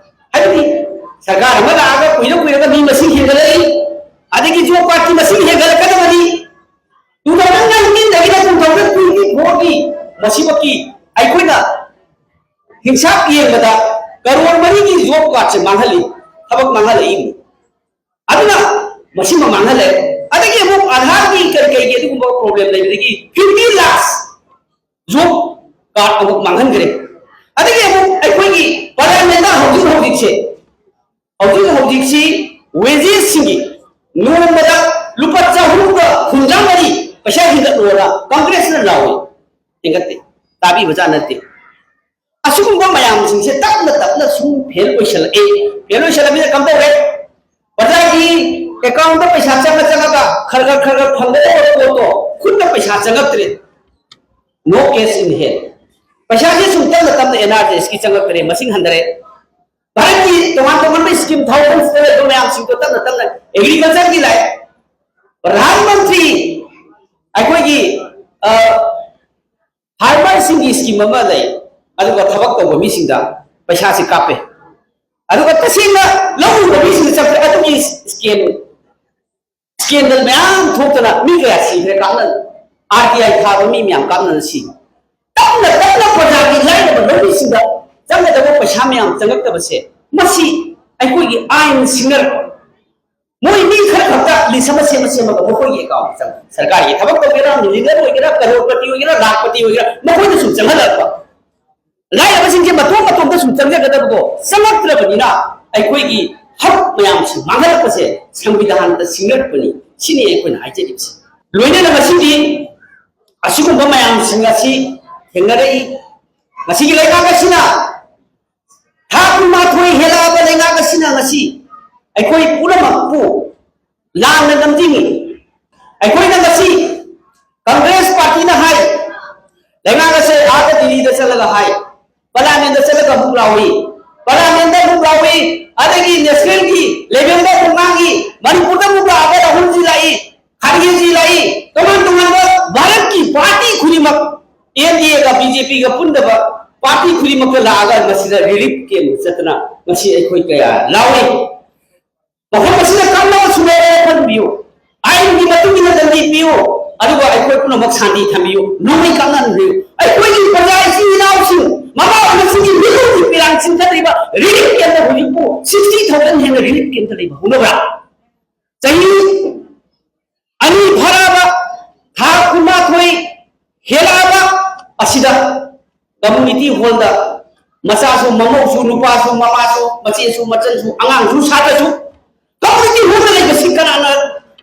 ꯍꯥꯏꯕꯗꯤ ꯁꯔꯀꯥꯔ ꯑꯃ ꯂꯥꯛꯑꯒ ꯀꯨꯏꯔ ꯀꯨꯏꯔꯒ ꯃꯤ ꯃꯁꯤꯡ ꯍꯦꯟꯒꯠꯂꯛꯏ, ꯑꯗꯒꯤ ꯖꯣꯕ ꯀꯥꯔꯗꯀꯤ ꯃꯁꯤꯡ ꯍꯦꯟꯒꯠꯂꯛꯀꯗꯕꯅꯤ꯫ ꯇꯨ ꯊꯥꯎꯖꯟ ꯅꯥꯏꯟꯇꯤꯟꯗꯒꯤꯅ ꯇꯨ ꯊꯥꯎꯖꯟ ꯇ꯭ꯋꯦꯟꯇꯤ ꯐꯣꯔꯒꯤ ꯃꯁꯤꯃꯛꯀꯤ ꯑꯩꯈꯣꯏꯅ ꯍꯤꯡꯁꯥꯞ ꯌꯦꯡꯕꯗ ꯀꯔꯣꯔ ꯃꯔꯤꯒꯤ ꯖꯣꯕ ꯀꯥꯔꯗꯁꯦ ꯃꯥꯡꯍꯜꯂꯤ, ꯊꯕꯛ ꯃꯥꯡꯍꯜꯂꯛꯏ꯫ ꯑꯗꯨꯅ ꯃꯁꯤꯃ ꯃꯥꯡꯍꯜꯂꯦ꯫ ꯑꯗꯒꯤ ꯑꯃꯨꯛ ꯑꯙꯥꯔꯒꯤ ꯀꯔꯤ ꯀꯔꯤꯒꯤ ꯑꯗꯨꯒꯨꯝꯕ ꯄ꯭ꯔꯣꯕ꯭ꯂꯦꯝ ꯂꯩꯕꯗꯒꯤ ꯐꯤꯐꯇꯤ ꯂꯥꯛꯁ ꯖꯣꯕ ꯀꯥꯔꯗ ꯑꯃꯨꯛ ꯃꯥꯡꯍꯟꯈ꯭ꯔꯦ꯫ ꯑꯗꯒꯤ ꯑꯃꯨꯛ ꯑꯩꯈꯣꯏꯒꯤ ꯄꯥꯔꯂꯤꯌꯥꯃꯦꯟꯗ ꯍꯧꯖꯤꯛ ꯍꯧꯖꯤꯛꯁꯦ, ꯍꯧꯖꯤꯛ ꯍꯧꯖꯤꯛꯁꯤ ꯋꯦꯖꯦꯁꯁꯤꯡꯒꯤ ꯅꯣꯡꯃꯗ ꯂꯨꯄꯥ ꯆꯍꯨꯝꯒ ꯍꯨꯝꯐꯨꯇꯔꯥ ꯃꯔꯤ ꯄꯩꯁꯥ ꯍꯦꯟꯒꯠꯂꯣꯅ ꯀꯪꯒ꯭ꯔꯦꯁꯅ ꯂꯥꯎꯏ꯫ ꯍꯦꯟꯒꯠꯇꯦ, ꯇꯥꯕꯤꯕꯖꯥꯠ ꯅꯠꯇꯦ꯫ ꯑꯁꯤꯒꯨꯝꯕ ꯃꯌꯥꯝꯁꯤꯡꯁꯦ ꯇꯞꯅ ꯇꯞꯅ ꯁꯨꯝ ꯐꯦꯜ ꯑꯣꯏꯁꯜꯂꯛꯑꯦ꯫ ꯐꯦꯜ ꯑꯣꯏꯁꯜꯂꯛꯄꯁꯤꯗ ꯀꯝꯗꯧꯔꯦ? ꯄ꯭ꯔꯖꯥꯒꯤ ꯑꯦꯀꯥꯎꯟꯗ ꯄꯩꯁꯥ ꯆꯪꯉ ꯆꯪꯉꯒ ꯈꯔ ꯈꯔ ꯈꯔ ꯈꯔ ꯐꯪꯒꯗꯕ ꯄꯣꯠꯇꯣ ꯈꯨꯠꯇ ꯄꯩꯁꯥ ꯆꯪꯉꯛꯇ꯭ꯔꯦ꯫ No cash in hand꯫ ꯄꯩꯁꯥꯁꯦ ꯁꯨꯝ ꯇꯞꯅ ꯇꯞꯅ ꯑꯦꯟ ꯑꯥꯔ ꯖꯤ ꯑꯦꯁꯀꯤ ꯆꯪꯉꯛꯇ꯭ꯔꯦ, ꯃꯁꯤꯡ ꯍꯟꯊꯔꯦ꯫ ꯚꯥꯔꯠꯀꯤ ꯇꯣꯉꯥꯟ ꯇꯣꯉꯥꯟꯕ ꯁ꯭ꯀꯤꯝ ꯊꯥꯎꯖꯟꯁꯇ ꯂꯩꯕ ꯃꯌꯥꯝꯁꯤꯡꯗꯣ ꯇꯞꯅ ꯇꯞꯅ ꯑꯦꯒ꯭ꯔꯤꯀꯜꯆꯔꯒꯤ ꯂꯥꯛꯑꯦ꯫ ꯄ꯭ꯔꯙꯥꯟ ꯃꯟꯇ꯭ꯔꯤ ꯑꯩꯈꯣꯏꯒꯤ, ꯑ, ꯐꯥꯔꯃꯔꯁꯤꯡꯒꯤ ꯁ꯭ꯀꯤꯝ ꯑꯃ ꯂꯩ, ꯑꯗꯨꯒ ꯊꯕꯛ ꯇꯧꯕ ꯃꯤꯁꯤꯡꯗ ꯄꯩꯁꯥꯁꯤ ꯀꯥꯞꯄꯦ꯫ ꯑꯗꯨꯒ ꯇꯁꯦꯡꯅ ꯂꯧꯔꯨꯕ ꯃꯤꯁꯤꯡꯗ ꯆꯠꯈ꯭ꯔꯦ꯫ ꯑꯗꯨꯒꯤ ꯁ꯭ꯀꯦꯟ ꯁ꯭ꯀꯦꯟꯗꯜ ꯃꯌꯥꯝ ꯊꯣꯛꯇꯅ ꯃꯤ ꯀꯌꯥ ꯁꯤꯈ꯭ꯔꯦ ꯀꯥꯞꯅ꯫ ꯑꯥꯔ ꯇꯤ ꯑꯥꯏ ꯊꯥꯕ ꯃꯤ ꯃꯌꯥꯝ ꯀꯥꯞꯅꯅ ꯁꯤ꯫ ꯇꯞꯅ ꯇꯞꯅ ꯄ꯭ꯔꯖꯥꯒꯤ ꯂꯥꯏꯔꯕ ꯂꯧꯃꯤꯁꯤꯡꯗ ꯆꯪꯒꯗꯕ ꯄꯩꯁꯥ ꯃꯌꯥꯝ ꯆꯪꯉꯛꯇꯕꯁꯦ, ꯃꯁꯤ ꯑꯩꯈꯣꯏꯒꯤ ꯑꯥꯏꯟ ꯁꯤꯡꯅꯔꯛꯄ, ꯃꯣꯏ ꯃꯤ ꯈꯔ ꯈꯛꯇ ꯂꯤꯁ ꯑꯃ ꯁꯦꯝꯃ ꯁꯦꯝꯃꯒ ꯃꯈꯣꯏꯒꯤ ꯑꯦꯀꯥꯎꯟ ꯆꯪꯉꯤ꯫ ꯁꯔꯀꯥꯔꯒꯤ ꯊꯕꯛ ꯇꯧꯒꯦꯔꯥ, ꯃꯤꯂꯤꯅꯤꯌꯔ ꯑꯣꯏꯒꯦꯔꯥ, ꯀꯔꯣꯔꯄꯇꯤ ꯑꯣꯏꯒꯦꯔꯥ, ꯂꯥꯈꯄꯇꯤ ꯑꯣꯏꯒꯦꯔꯥ, ꯃꯈꯣꯏꯗ ꯁꯨꯝ ꯆꯪꯍꯜꯂꯛꯄ꯫ ꯂꯥꯏꯔꯕꯁꯤꯡꯁꯦ ꯃꯇꯣꯝ ꯃꯇꯣꯝꯗ ꯁꯨꯝ ꯆꯪꯖꯒꯗꯕꯗꯣ ꯆꯪꯉꯛꯇ꯭ꯔꯕꯅꯤꯅ ꯑꯩꯈꯣꯏꯒꯤ ꯍꯛ ꯃꯌꯥꯝꯁꯤ ꯃꯥꯡꯍꯜꯂꯛꯄꯁꯦ ꯁꯪꯕꯤꯙꯥꯟꯗ ꯁꯤꯡꯅꯔꯛꯄꯅꯤ꯫ ꯁꯤꯅꯤ ꯑꯩꯈꯣꯏꯅ ꯍꯥꯏꯖꯔꯤꯕꯁꯤ꯫ ꯂꯣꯏꯅꯅ ꯉꯁꯤꯗꯤ ꯑꯁꯤꯒꯨꯝꯕ ꯃꯌꯥꯝꯁꯤꯡ ꯑꯁꯤ ꯊꯦꯡꯅꯔꯛꯏ꯫ ꯉꯁꯤꯒꯤ ꯂꯩꯉꯥꯛ ꯑꯁꯤꯅ ꯊꯥ ꯀꯨꯟꯃꯥꯊꯣꯏ ꯍꯦꯜꯂꯛꯑꯕ ꯂꯩꯉꯥꯛ ꯑꯁꯤꯅ ꯉꯁꯤ ꯑꯩꯈꯣꯏ ꯄꯨꯝꯅꯃꯛꯄꯨ ꯂꯥꯟꯅ ꯅꯝꯊꯤꯡꯉꯤ꯫ ꯑꯩꯈꯣꯏꯅ ꯉꯁꯤ ꯀꯪꯒ꯭ꯔꯦꯁ ꯄꯥꯔꯇꯤꯅ ꯍꯥꯏ, ꯂꯩꯉꯥꯛ ꯑꯁꯦ ꯑꯥꯗ ꯗꯤꯜꯂꯤꯗ ꯆꯠꯂꯒ ꯍꯥꯏ, ꯄꯥꯔꯂꯤꯌꯥꯃꯦꯟꯗ ꯆꯠꯂꯒ ꯑꯃꯨꯛ ꯂꯥꯎꯏ, ꯄꯥꯔꯂꯤꯌꯥꯃꯦꯟꯗ ꯑꯃꯨꯛ ꯂꯥꯎꯏ, ꯑꯗꯒꯤ ꯅꯦꯁꯅꯦꯜꯒꯤ ꯂꯦꯚꯦꯜꯗ ꯑꯃꯨꯛ ꯉꯥꯡꯏ, ꯃꯅꯤꯄꯨꯔꯗ ꯑꯃꯨꯛ ꯂꯥꯛꯑꯒ ꯔꯥꯍꯨꯜꯖꯤ ꯂꯥꯛꯏ, ꯈꯥꯔꯒꯦꯖꯤ ꯂꯥꯛꯏ, ꯇꯣꯉꯥꯟ ꯇꯣꯉꯥꯟꯕ ꯚꯥꯔꯠꯀꯤ ꯄꯥꯔꯇꯤ ꯈꯨꯗꯤꯡꯃꯛ, ꯑꯦꯟ ꯗꯤ ꯑꯦꯒ ꯕꯤ ꯖꯦ ꯄꯤꯒ ꯄꯨꯟꯗꯕ ꯄꯥꯔꯇꯤ ꯈꯨꯗꯤꯡꯃꯛꯇ ꯂꯥꯛꯑꯒ ꯃꯁꯤꯗ ꯔꯤꯂꯤꯐ ꯀꯦꯝ ꯆꯠꯇꯅ ꯉꯁꯤ ꯑꯩꯈꯣꯏ ꯀꯌꯥ ꯂꯥꯎꯏ꯫ ꯃꯐꯝ ꯑꯁꯤꯗ ꯀꯥꯡꯂꯣꯟ ꯁꯨꯅꯔꯦ ꯈꯟꯕꯤꯌꯨ, ꯑꯥꯏꯟꯒꯤ ꯃꯇꯨꯡ ꯏꯟꯅ ꯗꯟꯗꯤ ꯄꯤꯌꯨ, ꯑꯗꯨꯒ ꯑꯩꯈꯣꯏ ꯄꯨꯝꯅꯃꯛ ꯁꯥꯟꯇꯤ ꯊꯝꯕꯤꯌꯨ, ꯅꯣꯡꯃꯩ ꯀꯥꯞꯅꯍꯟꯕꯤꯌꯨ꯫ ꯑꯩꯈꯣꯏꯒꯤ ꯄ꯭ꯔꯖꯥ ꯏꯆꯤꯜ ꯏꯅꯥꯎꯁꯤꯡ, ꯃꯃꯥ ꯑꯣꯏꯕꯁꯤꯡꯒꯤ ꯃꯤꯠꯂꯨꯒꯤ ꯄꯤꯔꯥꯡ ꯆꯤꯟꯊꯗ꯭ꯔꯤꯕ ꯔꯤꯂꯤꯐ ꯀꯦꯝꯗ ꯍꯧꯖꯤꯛꯄꯨ ꯁꯤꯛꯁꯇꯤ ꯊꯥꯎꯖꯟ ꯍꯦꯟꯅ ꯔꯤꯂꯤꯐ ꯀꯦꯝꯗ ꯂꯩꯕ ꯍꯧꯅꯕ꯭ꯔꯥ? ꯆꯍꯤ ꯑꯅꯤ ꯐꯥꯔꯛꯑꯕ, ꯊꯥ ꯀꯨꯟꯃꯥꯊꯣꯏ ꯍꯦꯜꯂꯛꯑꯕ ꯑꯁꯤꯗ ꯀꯝꯃꯨꯅꯤꯇꯤ ꯍꯣꯜꯗ ꯃꯆꯥꯁꯨ, ꯃꯃꯧꯁꯨ, ꯅꯨꯄꯥꯁꯨ, ꯃꯃꯥꯁꯨ, ꯃꯆꯦꯁꯨ, ꯃꯆꯟꯁꯨ, ꯑꯉꯥꯡꯁꯨ, ꯁꯥꯇ꯭ꯔꯁꯨ ꯀꯝꯃꯨꯅꯤꯇꯤ ꯍꯣꯜꯗ ꯂꯩꯕꯁꯤ ꯀꯅꯥꯅ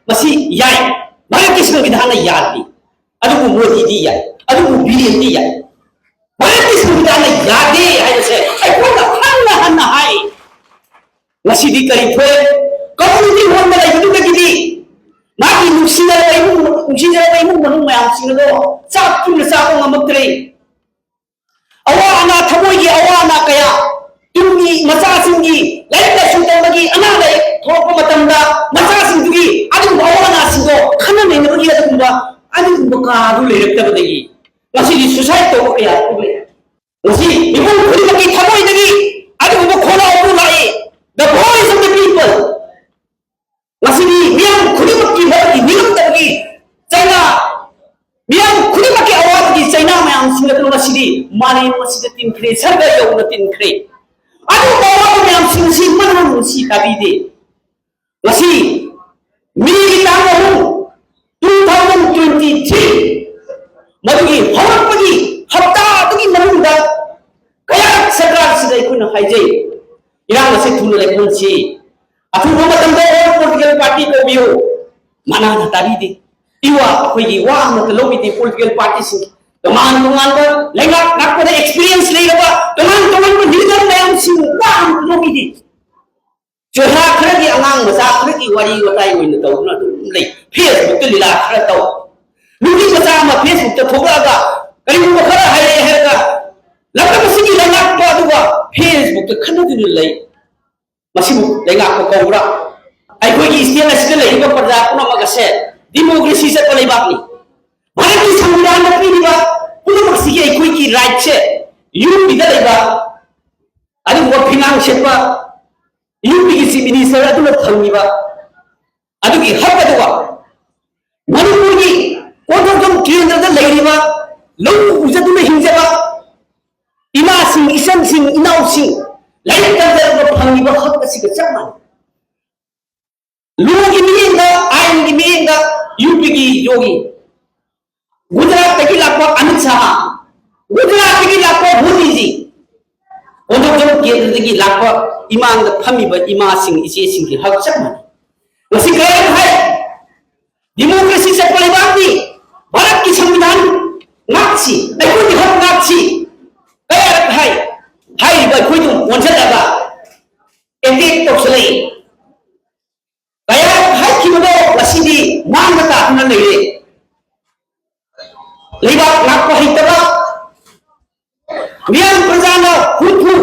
ꯃꯁꯤ ꯌꯥꯏ? ꯚꯥꯔꯠꯀꯤ ꯁꯪꯕꯤꯙꯥꯟꯅ ꯌꯥꯗꯦ꯫ ꯑꯗꯨꯕꯨ ꯃꯣꯗꯤꯗꯤ ꯌꯥꯏ, ꯑꯗꯨꯕꯨ ꯕꯤꯔꯦꯟꯗꯤ ꯌꯥꯏ꯫ ꯚꯥꯔꯠꯀꯤ ꯁꯪꯕꯤꯙꯥꯟꯅ ꯌꯥꯗꯦ ꯍꯥꯏꯕꯁꯦ ꯑꯩꯈꯣꯏꯅ ꯍꯟꯅ ꯍꯟꯅ ꯍꯥꯏ꯫ ꯉꯁꯤꯗꯤ ꯀꯔꯤ ꯊꯣꯛꯑꯦ? ꯀꯝꯃꯨꯅꯤꯇꯤ ꯍꯣꯜꯗ ꯂꯩꯕꯗꯨꯗꯒꯤꯗꯤ ꯃꯥꯒꯤ ꯅꯨꯡꯁꯤꯅꯔꯕ ꯏꯃꯨꯡ, ꯅꯨꯡꯁꯤꯅꯔꯕ ꯏꯃꯨꯡ ꯃꯅꯨꯡ ꯃꯌꯥꯝꯁꯤꯡ ꯑꯗꯣ ꯆꯥꯛ ꯄꯨꯟꯅ ꯆꯥꯕ ꯉꯝꯃꯛꯇ꯭ꯔꯦ꯫ ꯑꯋꯥ ꯑꯅꯥ, ꯊꯃꯣꯏꯒꯤ ꯑꯋꯥ ꯑꯅꯥ ꯀꯌꯥ, ꯇꯨꯡꯒꯤ ꯃꯆꯥꯁꯤꯡꯒꯤ ꯂꯥꯏꯔꯤꯛ ꯂꯥꯏꯁꯨ ꯇꯝꯕꯒꯤ ꯑꯅꯥ ꯂꯥꯏꯌꯦꯛ ꯊꯣꯛꯂꯛꯄ ꯃꯇꯝꯗ ꯃꯆꯥꯁꯤꯡꯗꯨꯒꯤ ꯑꯗꯨꯒꯨꯝꯕ ꯑꯋꯥ ꯑꯅꯥꯁꯤꯡꯗꯣ ꯈꯟꯅ ꯅꯩꯅꯕꯒꯤ ꯑꯗꯨꯒꯨꯝꯕ, ꯑꯗꯨꯒꯨꯝꯕ ꯀꯥꯗꯨ ꯂꯩꯔꯛꯇꯕꯗꯒꯤ ꯉꯁꯤꯗꯤ ꯁꯨꯁꯥꯏꯗ ꯇꯧꯕ ꯀꯌꯥ ꯊꯣꯛꯂꯛꯑꯦ꯫ ꯉꯁꯤ ꯃꯤꯄꯨꯝ ꯈꯨꯗꯤꯡꯃꯛꯀꯤ ꯊꯃꯣꯏꯗꯒꯤ ꯑꯗꯨꯒꯨꯝꯕ ꯈꯣꯜꯂꯥꯎ ꯑꯗꯨ ꯂꯥꯛꯏ, the voice of the people꯫ ꯉꯁꯤꯗꯤ ꯃꯤꯌꯥꯝ ꯈꯨꯗꯤꯡꯃꯛꯀꯤ ꯃꯔꯛꯀꯤ ꯅꯤꯡꯉꯝꯗꯕꯒꯤ ꯆꯩꯅꯥ, ꯃꯤꯌꯥꯝ ꯈꯨꯗꯤꯡꯃꯛꯀꯤ ꯑꯋꯥꯕꯒꯤ ꯆꯩꯅꯥ ꯃꯌꯥꯝꯁꯤꯡ ꯑꯗꯨ ꯉꯁꯤꯗꯤ ꯃꯥꯂꯦꯝ ꯑꯁꯤꯗ ꯇꯤꯟꯈ꯭ꯔꯦ, ꯁꯔꯒ ꯌꯧꯅ ꯇꯤꯟꯈ꯭ꯔꯦ꯫ ꯑꯗꯨꯒꯨꯝꯕ ꯑꯋꯥꯕ ꯃꯌꯥꯝꯁꯤꯡ ꯑꯁꯤ ꯃꯅꯨꯡ ꯅꯨꯡꯁꯤ ꯇꯥꯕꯤꯗꯦ꯫ ꯉꯁꯤ ꯃꯦꯒꯤ ꯇꯥꯡ ꯑꯍꯨꯝ, two thousand twenty three, ꯃꯗꯨꯒꯤ ꯍꯧꯔꯛꯄꯒꯤ ꯍꯞꯇꯥ ꯑꯗꯨꯒꯤ ꯃꯅꯨꯡꯗ ꯀꯌꯥꯔꯛ ꯁꯔꯀꯥꯔꯁꯤꯗ ꯑꯩꯈꯣꯏꯅ ꯍꯥꯏꯖꯩ, ꯏꯔꯥꯡ ꯑꯁꯤ ꯊꯨꯅ ꯂꯩꯍꯟꯁꯤ, ꯑꯊꯨꯕ ꯃꯇꯝꯗ all political party ꯀꯧꯕꯤꯌꯨ, ꯃꯅꯥꯅ ꯇꯥꯕꯤꯗꯦ꯫ ꯏꯋꯥ ꯑꯩꯈꯣꯏꯒꯤ ꯋꯥ ꯑꯃꯠꯇ ꯂꯧꯕꯤꯗꯦ꯫ Political party ꯁꯤꯡ, ꯇꯣꯉꯥꯟ ꯇꯣꯉꯥꯟꯕ ꯂꯩꯉꯥꯛ ꯉꯥꯛꯄꯗ experience ꯂꯩꯔꯕ ꯇꯣꯉꯥꯟ ꯇꯣꯉꯥꯟꯕ leader ꯃꯌꯥꯝꯁꯤꯡ ꯋꯥ ꯑꯃꯠꯇ ꯂꯧꯕꯤꯗꯦ꯫ ꯆꯣꯏꯍꯥ ꯈꯔꯒꯤ, ꯑꯉꯥꯡ ꯃꯆꯥ ꯈꯔꯒꯤ ꯋꯥꯔꯤ ꯋꯥꯇꯥꯏ ꯑꯣꯏꯅ ꯇꯧꯗꯨꯅ ꯑꯗꯨꯝ ꯂꯩ꯫ Facebook ꯇ ꯂꯤꯂꯥ ꯈꯔ ꯇꯧ꯫ ꯅꯨꯄꯤ ꯃꯆꯥ ꯑꯃ Facebook ꯇ ꯊꯣꯛꯂꯛꯑꯒ ꯀꯔꯤꯒꯨꯝꯕ ꯈꯔ ꯍꯥꯏꯔꯛꯑꯦ ꯍꯥꯏꯔꯒ ꯂꯝꯗꯝ ꯑꯁꯤꯒꯤ ꯂꯩꯉꯥꯛꯄ ꯑꯗꯨꯒ Facebook ꯇ ꯈꯠꯅꯗꯨꯅ ꯂꯩ꯫ ꯃꯁꯤꯕꯨ ꯂꯩꯉꯥꯛꯄ ꯀꯧꯕ꯭ꯔꯥ? ꯑꯩꯈꯣꯏꯒꯤ state ꯑꯁꯤꯗ ꯂꯩꯔꯤꯕ ꯄ꯭ꯔꯖꯥ ꯄꯨꯝꯅꯃꯛ ꯑꯁꯦ democracy ꯆꯠꯄ ꯂꯩꯕꯥꯛꯅꯤ꯫ ꯚꯥꯔꯠꯀꯤ ꯁꯪꯕꯤꯙꯥꯟꯗ ꯄꯤꯔꯤꯕ ꯄꯨꯝꯅꯃꯛꯁꯤꯒꯤ ꯑꯩꯈꯣꯏꯒꯤ right ꯁꯦ ꯌꯨ ꯄꯤꯗ ꯂꯩꯕ ꯑꯗꯨꯒꯨꯝꯕ ꯐꯤꯉꯥꯡ ꯁꯦꯠꯄ ꯌꯨ ꯄꯤꯒꯤ chief minister ꯑꯗꯨꯅ ꯐꯪꯉꯤꯕ ꯑꯗꯨꯒꯤ ꯍꯛ ꯑꯗꯨꯒ ꯃꯅꯤꯄꯨꯔꯒꯤ ꯀꯣꯟꯊꯣꯡꯖꯝ ꯀꯦꯟꯗ꯭ꯔꯗ ꯂꯩꯔꯤꯕ ꯂꯧ ꯎꯖꯗꯨꯅ ꯍꯤꯡꯖꯕ ꯏꯃꯥꯁꯤꯡ, ꯏꯆꯟꯁꯤꯡ, ꯏꯅꯥꯎꯁꯤꯡ ꯂꯥꯏꯔꯤꯛ ꯇꯝꯖꯔꯒ ꯐꯪꯉꯤꯕ ꯍꯛ ꯑꯁꯤꯒ ꯆꯞ ꯃꯥꯟꯅꯩ꯫ ꯂꯣꯒꯤ ꯃꯤꯠꯌꯦꯡꯗ, ꯑꯥꯏꯟꯒꯤ ꯃꯤꯠꯌꯦꯡꯗ ꯌꯨ ꯄꯤꯒꯤ ꯌꯣꯒꯤ, ꯒꯨꯖꯔꯥꯠꯇꯒꯤ ꯂꯥꯛꯄ ꯑꯃꯤꯠ ꯁꯥꯍ, ꯒꯨꯖꯔꯥꯠꯇꯒꯤ ꯂꯥꯛꯄ ꯃꯣꯗꯤꯖꯤ, ꯀꯣꯟꯊꯣꯡꯖꯝ ꯀꯦꯟꯗ꯭ꯔꯗꯒꯤ ꯂꯥꯛꯄ ꯏꯃꯥꯡꯗ ꯐꯝꯃꯤꯕ ꯏꯃꯥꯁꯤꯡ, ꯏꯆꯦꯁꯤꯡꯒꯤ ꯍꯛ ꯆꯞ ꯃꯥꯟꯅꯩ꯫ ꯉꯁꯤ ꯀꯌꯥꯔꯛ ꯍꯥꯏ, democracy ꯆꯠꯄ ꯂꯩꯕꯥꯛꯅꯤ, ꯚꯥꯔꯠꯀꯤ ꯁꯪꯕꯤꯙꯥꯟ ꯉꯥꯛꯁꯤ, ꯑꯩꯈꯣꯏꯒꯤ ꯍꯛ ꯉꯥꯛꯁꯤ꯫ ꯀꯌꯥꯔꯛ ꯍꯥꯏ, ꯍꯥꯏꯔꯤꯕ ꯑꯩꯈꯣꯏꯗꯨ ꯑꯣꯟꯁꯤꯜꯂꯒ attack ꯇꯧꯁꯤꯜꯂꯛꯏ꯫ ꯀꯌꯥꯔꯛ ꯍꯥꯏꯈꯤꯕꯗꯣ ꯉꯁꯤꯗꯤ ꯃꯥꯡꯗ ꯇꯥꯗꯨꯅ ꯂꯩꯔꯦ꯫ ꯂꯩꯕꯥꯛ ꯉꯥꯛꯄ ꯍꯩꯇꯕ, ꯃꯤꯌꯥꯝ ꯄ꯭ꯔꯖꯥꯅ ꯍꯨꯝꯐꯨ,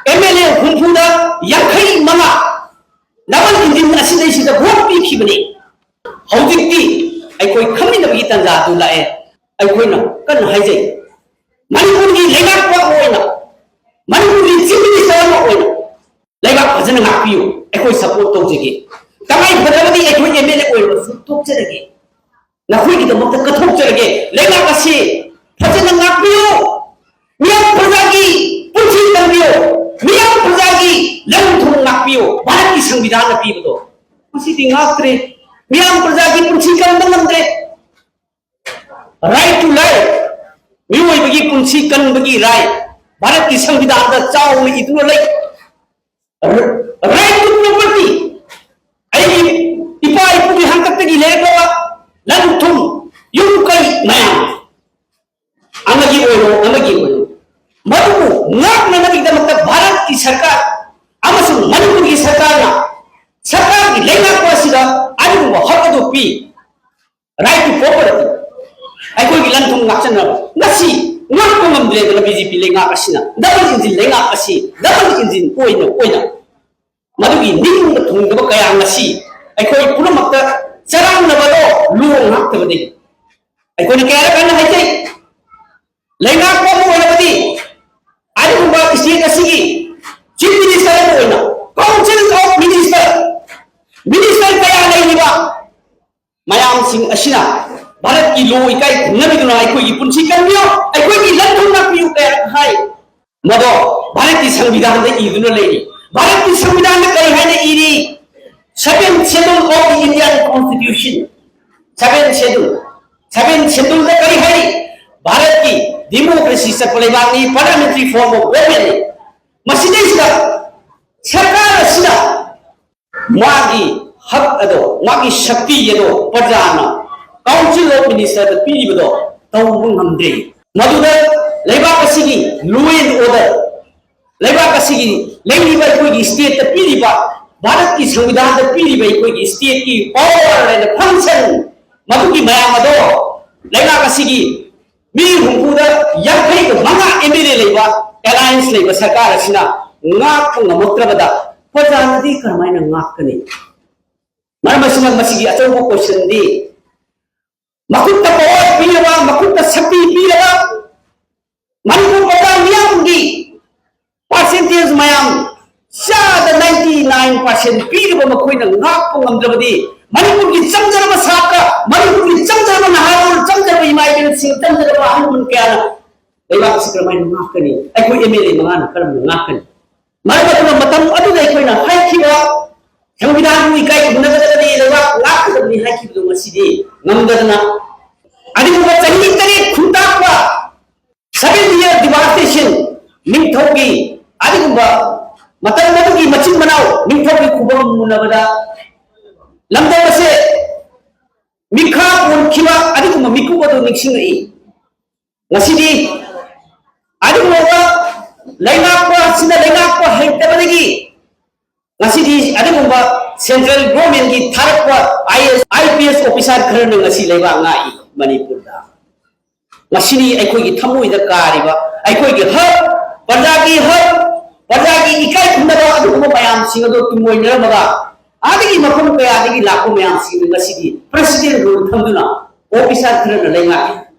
ꯑꯦꯝ ꯑꯦꯜ ꯑꯦ ꯍꯨꯝꯐꯨꯗ ꯌꯥꯡꯈꯩ ꯃꯉꯥ double engine ꯑꯁꯤꯗꯩꯁꯤꯗ vote ꯄꯤꯈꯤꯕꯅꯤ꯫ ꯍꯧꯖꯤꯛꯇꯤ ꯑꯩꯈꯣꯏ ꯈꯪꯃꯤꯟꯅꯕꯒꯤ ꯇꯥꯟꯖꯥ ꯑꯗꯨ ꯂꯥꯛꯑꯦ꯫ ꯑꯩꯈꯣꯏꯅ ꯀꯟꯅ ꯍꯥꯏꯖꯩ, ꯃꯅꯤꯄꯨꯔꯒꯤ ꯂꯩꯉꯥꯛꯄ ꯑꯃ ꯑꯣꯏꯅ, ꯃꯅꯤꯄꯨꯔꯒꯤ ꯆꯤꯐ ꯃꯤꯅꯤꯁꯇꯔ ꯑꯃ ꯑꯣꯏꯅ ꯂꯩꯕꯥꯛ ꯐꯖꯅ ꯉꯥꯛꯄꯤꯌꯨ, ꯑꯩꯈꯣꯏ ꯁꯄꯣꯔꯠ ꯇꯧꯖꯒꯦ꯫ ꯇꯉꯥꯏ ꯐꯗ꯭ꯔꯕꯗꯤ ꯑꯩꯈꯣꯏ ꯑꯦꯝ ꯑꯦꯜ ꯑꯦ ꯑꯣꯏꯔꯕꯁꯨ ꯊꯣꯛꯆꯔꯒꯦ, ꯅꯈꯣꯏꯒꯤꯗꯃꯛꯇ ꯀꯠꯊꯣꯛꯆꯔꯒꯦ꯫ ꯂꯩꯕꯥꯛ ꯑꯁꯤ ꯐꯖꯅ ꯉꯥꯛꯄꯤꯌꯨ, ꯃꯤꯌꯥꯝ ꯄ꯭ꯔꯖꯥꯒꯤ ꯄꯨꯟꯁꯤ ꯀꯟꯕꯤꯌꯨ, ꯃꯤꯌꯥꯝ ꯄ꯭ꯔꯖꯥꯒꯤ ꯂꯟ ꯊꯨꯝ ꯉꯥꯛꯄꯤꯌꯨ꯫ ꯚꯥꯔꯠꯀꯤ ꯁꯪꯕꯤꯙꯥꯟꯅ ꯄꯤꯕꯗꯣ ꯃꯁꯤꯗꯤ ꯉꯥꯛꯇ꯭ꯔꯦ, ꯃꯤꯌꯥꯝ ꯄ꯭ꯔꯖꯥꯒꯤ ꯄꯨꯟꯁꯤ ꯀꯟꯕ ꯉꯝꯗ꯭ꯔꯦ꯫ Right to life, ꯃꯤꯑꯣꯏꯕꯒꯤ ꯄꯨꯟꯁꯤ ꯀꯟꯕꯒꯤ right ꯚꯥꯔꯠꯀꯤ ꯁꯪꯕꯤꯙꯥꯟꯗ ꯆꯥꯎꯅ ꯏꯗꯨꯅ ꯂꯩ꯫ Right to property, ꯑꯩꯒꯤ ꯏꯄꯥ ꯏꯄꯨꯒꯤ ꯍꯥꯛꯇꯛꯇꯒꯤ ꯂꯩꯔꯛꯂꯕ ꯂꯟ ꯊꯨꯝ, ꯌꯨꯝ ꯀꯩ ꯃꯌꯥꯝ ꯑꯃꯒꯤ ꯑꯣꯏꯔꯣ, ꯑꯃꯒꯤ ꯑꯣꯏꯔꯣ, ꯃꯗꯨꯕꯨ ꯉꯥꯛꯅꯅꯕꯒꯤꯗꯃꯛꯇ ꯚꯥꯔꯠꯀꯤ ꯁꯔꯀꯥꯔ ꯑꯃꯁꯨꯡ ꯃꯅꯤꯄꯨꯔꯒꯤ ꯁꯔꯀꯥꯔꯅ, ꯁꯔꯀꯥꯔꯒꯤ ꯂꯩꯉꯥꯛꯄ ꯑꯁꯤꯗ ꯑꯗꯨꯒꯨꯝꯕ ꯍꯛ ꯑꯗꯨ ꯄꯤ꯫ Right to property, ꯑꯩꯈꯣꯏꯒꯤ ꯂꯟ ꯊꯨꯝ ꯉꯥꯛꯆꯅꯕ꯫ ꯉꯁꯤ ꯉꯥꯛꯄ ꯉꯝꯗ꯭ꯔꯦꯗꯅ ꯕꯤ ꯖꯦ ꯄꯤ ꯂꯩꯉꯥꯛ ꯑꯁꯤꯅ, ꯗꯕꯜ ꯏꯟꯖꯤꯟ ꯂꯩꯉꯥꯛ ꯑꯁꯤ, ꯗꯕꯜ ꯏꯟꯖꯤꯟ ꯑꯣꯏꯅ ꯑꯣꯏꯅ ꯃꯗꯨꯒꯤ ꯅꯤꯡꯕ ꯊꯨꯡꯗꯕ ꯀꯌꯥ ꯉꯁꯤ ꯑꯩꯈꯣꯏ ꯄꯨꯝꯅꯃꯛꯇ ꯆꯔꯥꯡꯅꯕꯗꯣ ꯂꯣꯡ ꯉꯥꯛꯇꯕꯗꯒꯤ꯫ ꯑꯩꯈꯣꯏꯅ ꯀꯌꯥꯔꯛ ꯍꯟꯅ ꯍꯥꯏꯖꯩ, ꯂꯩꯉꯥꯛꯄ ꯑꯃ ꯑꯣꯏꯔꯕꯗꯤ ꯑꯗꯨꯒꯨꯝꯕ ꯁ꯭ꯇꯦꯠ ꯑꯁꯤꯒꯤ ꯆꯤꯐ ꯃꯤꯅꯤꯁꯇꯔ ꯑꯃ ꯑꯣꯏꯅ ꯀꯥꯎꯟꯁꯤꯜ ꯑꯣꯐ ꯃꯤꯅꯤꯁꯇꯔ, ꯃꯤꯅꯤꯁꯇꯔ ꯀꯌꯥ ꯂꯩꯔꯤꯕ ꯃꯌꯥꯝꯁꯤꯡ ꯑꯁꯤꯅ ꯚꯥꯔꯠꯀꯤ ꯂꯣ ꯏꯀꯥꯏ ꯈꯨꯝꯅꯕꯤꯗꯨꯅ ꯑꯩꯈꯣꯏꯒꯤ ꯄꯨꯟꯁꯤ ꯀꯟꯕꯤꯌꯨ, ꯑꯩꯈꯣꯏꯒꯤ ꯂꯟ ꯊꯨꯝ ꯉꯥꯛꯄꯤꯌꯨ ꯀꯌꯥ ꯍꯥꯏ꯫ ꯃꯗꯣ ꯚꯥꯔꯠꯀꯤ ꯁꯪꯕꯤꯙꯥꯟꯗ ꯏꯗꯨꯅ ꯂꯩꯔꯤ꯫ ꯚꯥꯔꯠꯀꯤ ꯁꯪꯕꯤꯙꯥꯟꯗ ꯀꯔꯤ ꯍꯥꯏꯅ ꯏꯔꯤ? Seventh Schedule of the Indian Constitution, Seventh Schedule, Seventh Scheduleꯗ ꯀꯔꯤ ꯍꯥꯏꯔꯤ? ꯚꯥꯔꯠꯀꯤ ꯗꯤꯃꯣꯀ꯭ꯔꯦꯁꯤ ꯆꯠꯄ ꯂꯩꯕꯥꯛꯅꯤ, parliamentary form of governmentꯅꯤ꯫ ꯃꯁꯤꯗꯩꯁꯤꯗ ꯁꯔꯀꯥꯔ ꯑꯁꯤꯅ ꯃꯥꯒꯤ ꯍꯛ ꯑꯗꯣ, ꯃꯥꯒꯤ ꯁꯛꯇꯤ ꯑꯗꯣ ꯄ꯭ꯔꯖꯥꯅ ꯀꯥꯎꯟꯁꯤꯜ ꯑꯣꯐ ꯃꯤꯅꯤꯁꯇꯔꯗ ꯄꯤꯔꯤꯕꯗꯣ ꯇꯧꯕ ꯉꯝꯗ꯭ꯔꯦ꯫ ꯃꯗꯨꯗ ꯂꯩꯕꯥꯛ ꯑꯁꯤꯒꯤ law and order, ꯂꯩꯕꯥꯛ ꯑꯁꯤꯒꯤ ꯂꯩꯔꯤꯕ ꯑꯩꯈꯣꯏꯒꯤ ꯁ꯭ꯇꯦꯠꯇ ꯄꯤꯔꯤꯕ, ꯚꯥꯔꯠꯀꯤ ꯁꯪꯕꯤꯙꯥꯟꯗ ꯄꯤꯔꯤꯕ ꯑꯩꯈꯣꯏꯒꯤ ꯁ꯭ꯇꯦꯠꯀꯤ power and function, ꯃꯗꯨꯒꯤ ꯃꯌꯥꯝ ꯑꯗꯣ ꯂꯩꯕꯥꯛ ꯑꯁꯤꯒꯤ ꯃꯤ ꯍꯨꯝꯐꯨꯗ ꯌꯥꯡꯈꯩꯒ ꯃꯉꯥ ꯑꯦꯝ ꯑꯦꯜ ꯑꯦ ꯂꯩꯕ alliance ꯂꯩꯕ ꯁꯔꯀꯥꯔ ꯑꯁꯤꯅ ꯉꯥꯛꯄ ꯉꯝꯃꯛꯇ꯭ꯔꯕꯗ ꯄ꯭ꯔꯖꯥꯅꯗꯤ ꯀꯔꯝꯍꯥꯏꯅ ꯉꯥꯛꯀꯅꯤ? ꯃꯔꯝ ꯑꯁꯤꯅ ꯃꯁꯤꯒꯤ ꯑꯆꯧꯕ questionꯗꯤ, ꯃꯈꯨꯠꯇ power ꯄꯤꯔꯕ, ꯃꯈꯨꯠꯇ ꯁꯛꯇꯤ ꯄꯤꯔꯕ, ꯃꯅꯤꯄꯨꯔ ꯄ꯭ꯔꯖꯥ ꯃꯤꯌꯥꯝꯒꯤ percentage ꯃꯌꯥꯝ ꯆꯥꯗ ninety nine percent ꯄꯤꯔꯤꯕ ꯃꯈꯣꯏꯅ ꯉꯥꯛꯄ ꯉꯝꯗ꯭ꯔꯕꯗꯤ, ꯃꯅꯤꯄꯨꯔꯒꯤ ꯆꯪꯖꯔꯕ ꯁꯥꯇ꯭ꯔ, ꯃꯅꯤꯄꯨꯔꯒꯤ ꯆꯪꯖꯔꯕ ꯅꯍꯥꯔꯣꯜ, ꯆꯪꯖꯔꯕ ꯏꯃꯥ ꯏꯕꯦꯜꯁꯤꯡ, ꯆꯪꯖꯔꯕ ꯑꯍꯜ ꯂꯃꯟ ꯀꯌꯥꯅ ꯂꯩꯕꯥꯛ ꯑꯁꯤ ꯀꯔꯝꯍꯥꯏꯅ ꯉꯥꯛꯀꯅꯤ? ꯑꯩꯈꯣꯏ M L A ꯃꯉꯥꯅ ꯀꯔꯝꯅ ꯉꯥꯛꯀꯅꯤ? ꯃꯔꯝ ꯑꯗꯨꯅ ꯃꯇꯝ ꯑꯗꯨꯗ ꯑꯩꯈꯣꯏꯅ ꯍꯥꯏꯈꯤꯕ ꯁꯪꯕꯤꯙꯥꯟꯕꯨ ꯏꯀꯥꯏ ꯈꯨꯝꯅꯒꯗꯕꯅꯤ, ꯂꯩꯕꯥꯛ ꯉꯥꯛꯀꯗꯕꯅꯤ ꯍꯥꯏꯈꯤꯕꯗꯨ ꯉꯁꯤꯗꯤ ꯉꯝꯗꯗꯅ, ꯑꯗꯨꯒꯨꯝꯕ ꯆꯍꯤ ꯇꯔꯦꯠ ꯈꯨꯟꯇꯥꯛꯄ, seven year devastation, ꯅꯤꯡꯊꯧꯒꯤ ꯑꯗꯨꯒꯨꯝꯕ ꯃꯇꯝ ꯑꯗꯨꯒꯤ ꯃꯆꯤꯟ ꯃꯅꯥꯎ ꯅꯤꯡꯊꯧꯒꯤ ꯈꯨꯕꯝ ꯃꯨꯟꯅꯕꯗ ꯂꯝꯗꯝ ꯑꯁꯦ ꯃꯤꯈꯥ ꯄꯣꯟꯈꯤꯕ ꯑꯗꯨꯒꯨꯝꯕ ꯃꯤꯀꯨꯞ ꯑꯗꯨ ꯅꯤꯡꯁꯤꯡꯂꯛꯏ꯫ ꯉꯁꯤꯗꯤ ꯑꯗꯨꯒꯨꯝꯂꯕ ꯂꯩꯉꯥꯛꯄ ꯑꯁꯤꯅ ꯂꯩꯉꯥꯛꯄ ꯍꯩꯇꯕꯗꯒꯤ ꯉꯁꯤꯗꯤ ꯑꯗꯨꯒꯨꯝꯕ central government ꯀꯤ ꯊꯥꯔꯛꯄ I A S, I P S officer ꯈꯔꯅ ꯉꯁꯤ ꯂꯩꯕꯥꯛ ꯉꯥꯛꯏ ꯃꯅꯤꯄꯨꯔꯗ꯫ ꯃꯁꯤꯅꯤ ꯑꯩꯈꯣꯏꯒꯤ ꯊꯃꯣꯏꯗ ꯀꯥꯔꯤꯕ ꯑꯩꯈꯣꯏꯒꯤ ꯍꯛ, ꯄ꯭ꯔꯖꯥꯒꯤ ꯍꯛ, ꯄ꯭ꯔꯖꯥꯒꯤ ꯏꯀꯥꯏ ꯈꯨꯝꯅꯕ ꯑꯗꯨꯒꯨꯝꯕ ꯃꯌꯥꯝꯁꯤꯡ ꯑꯗꯨ ꯇꯨꯡꯑꯣꯏꯅꯔꯝꯃꯒ ꯑꯥꯗꯒꯤ ꯃꯐꯝ ꯀꯌꯥꯗꯒꯤ ꯂꯥꯛꯄ ꯃꯌꯥꯝꯁꯤꯡ ꯉꯁꯤꯗꯤ president rule ꯊꯝꯗꯨꯅ officer ꯈꯔꯅ ꯂꯩꯉꯥꯛꯏ꯫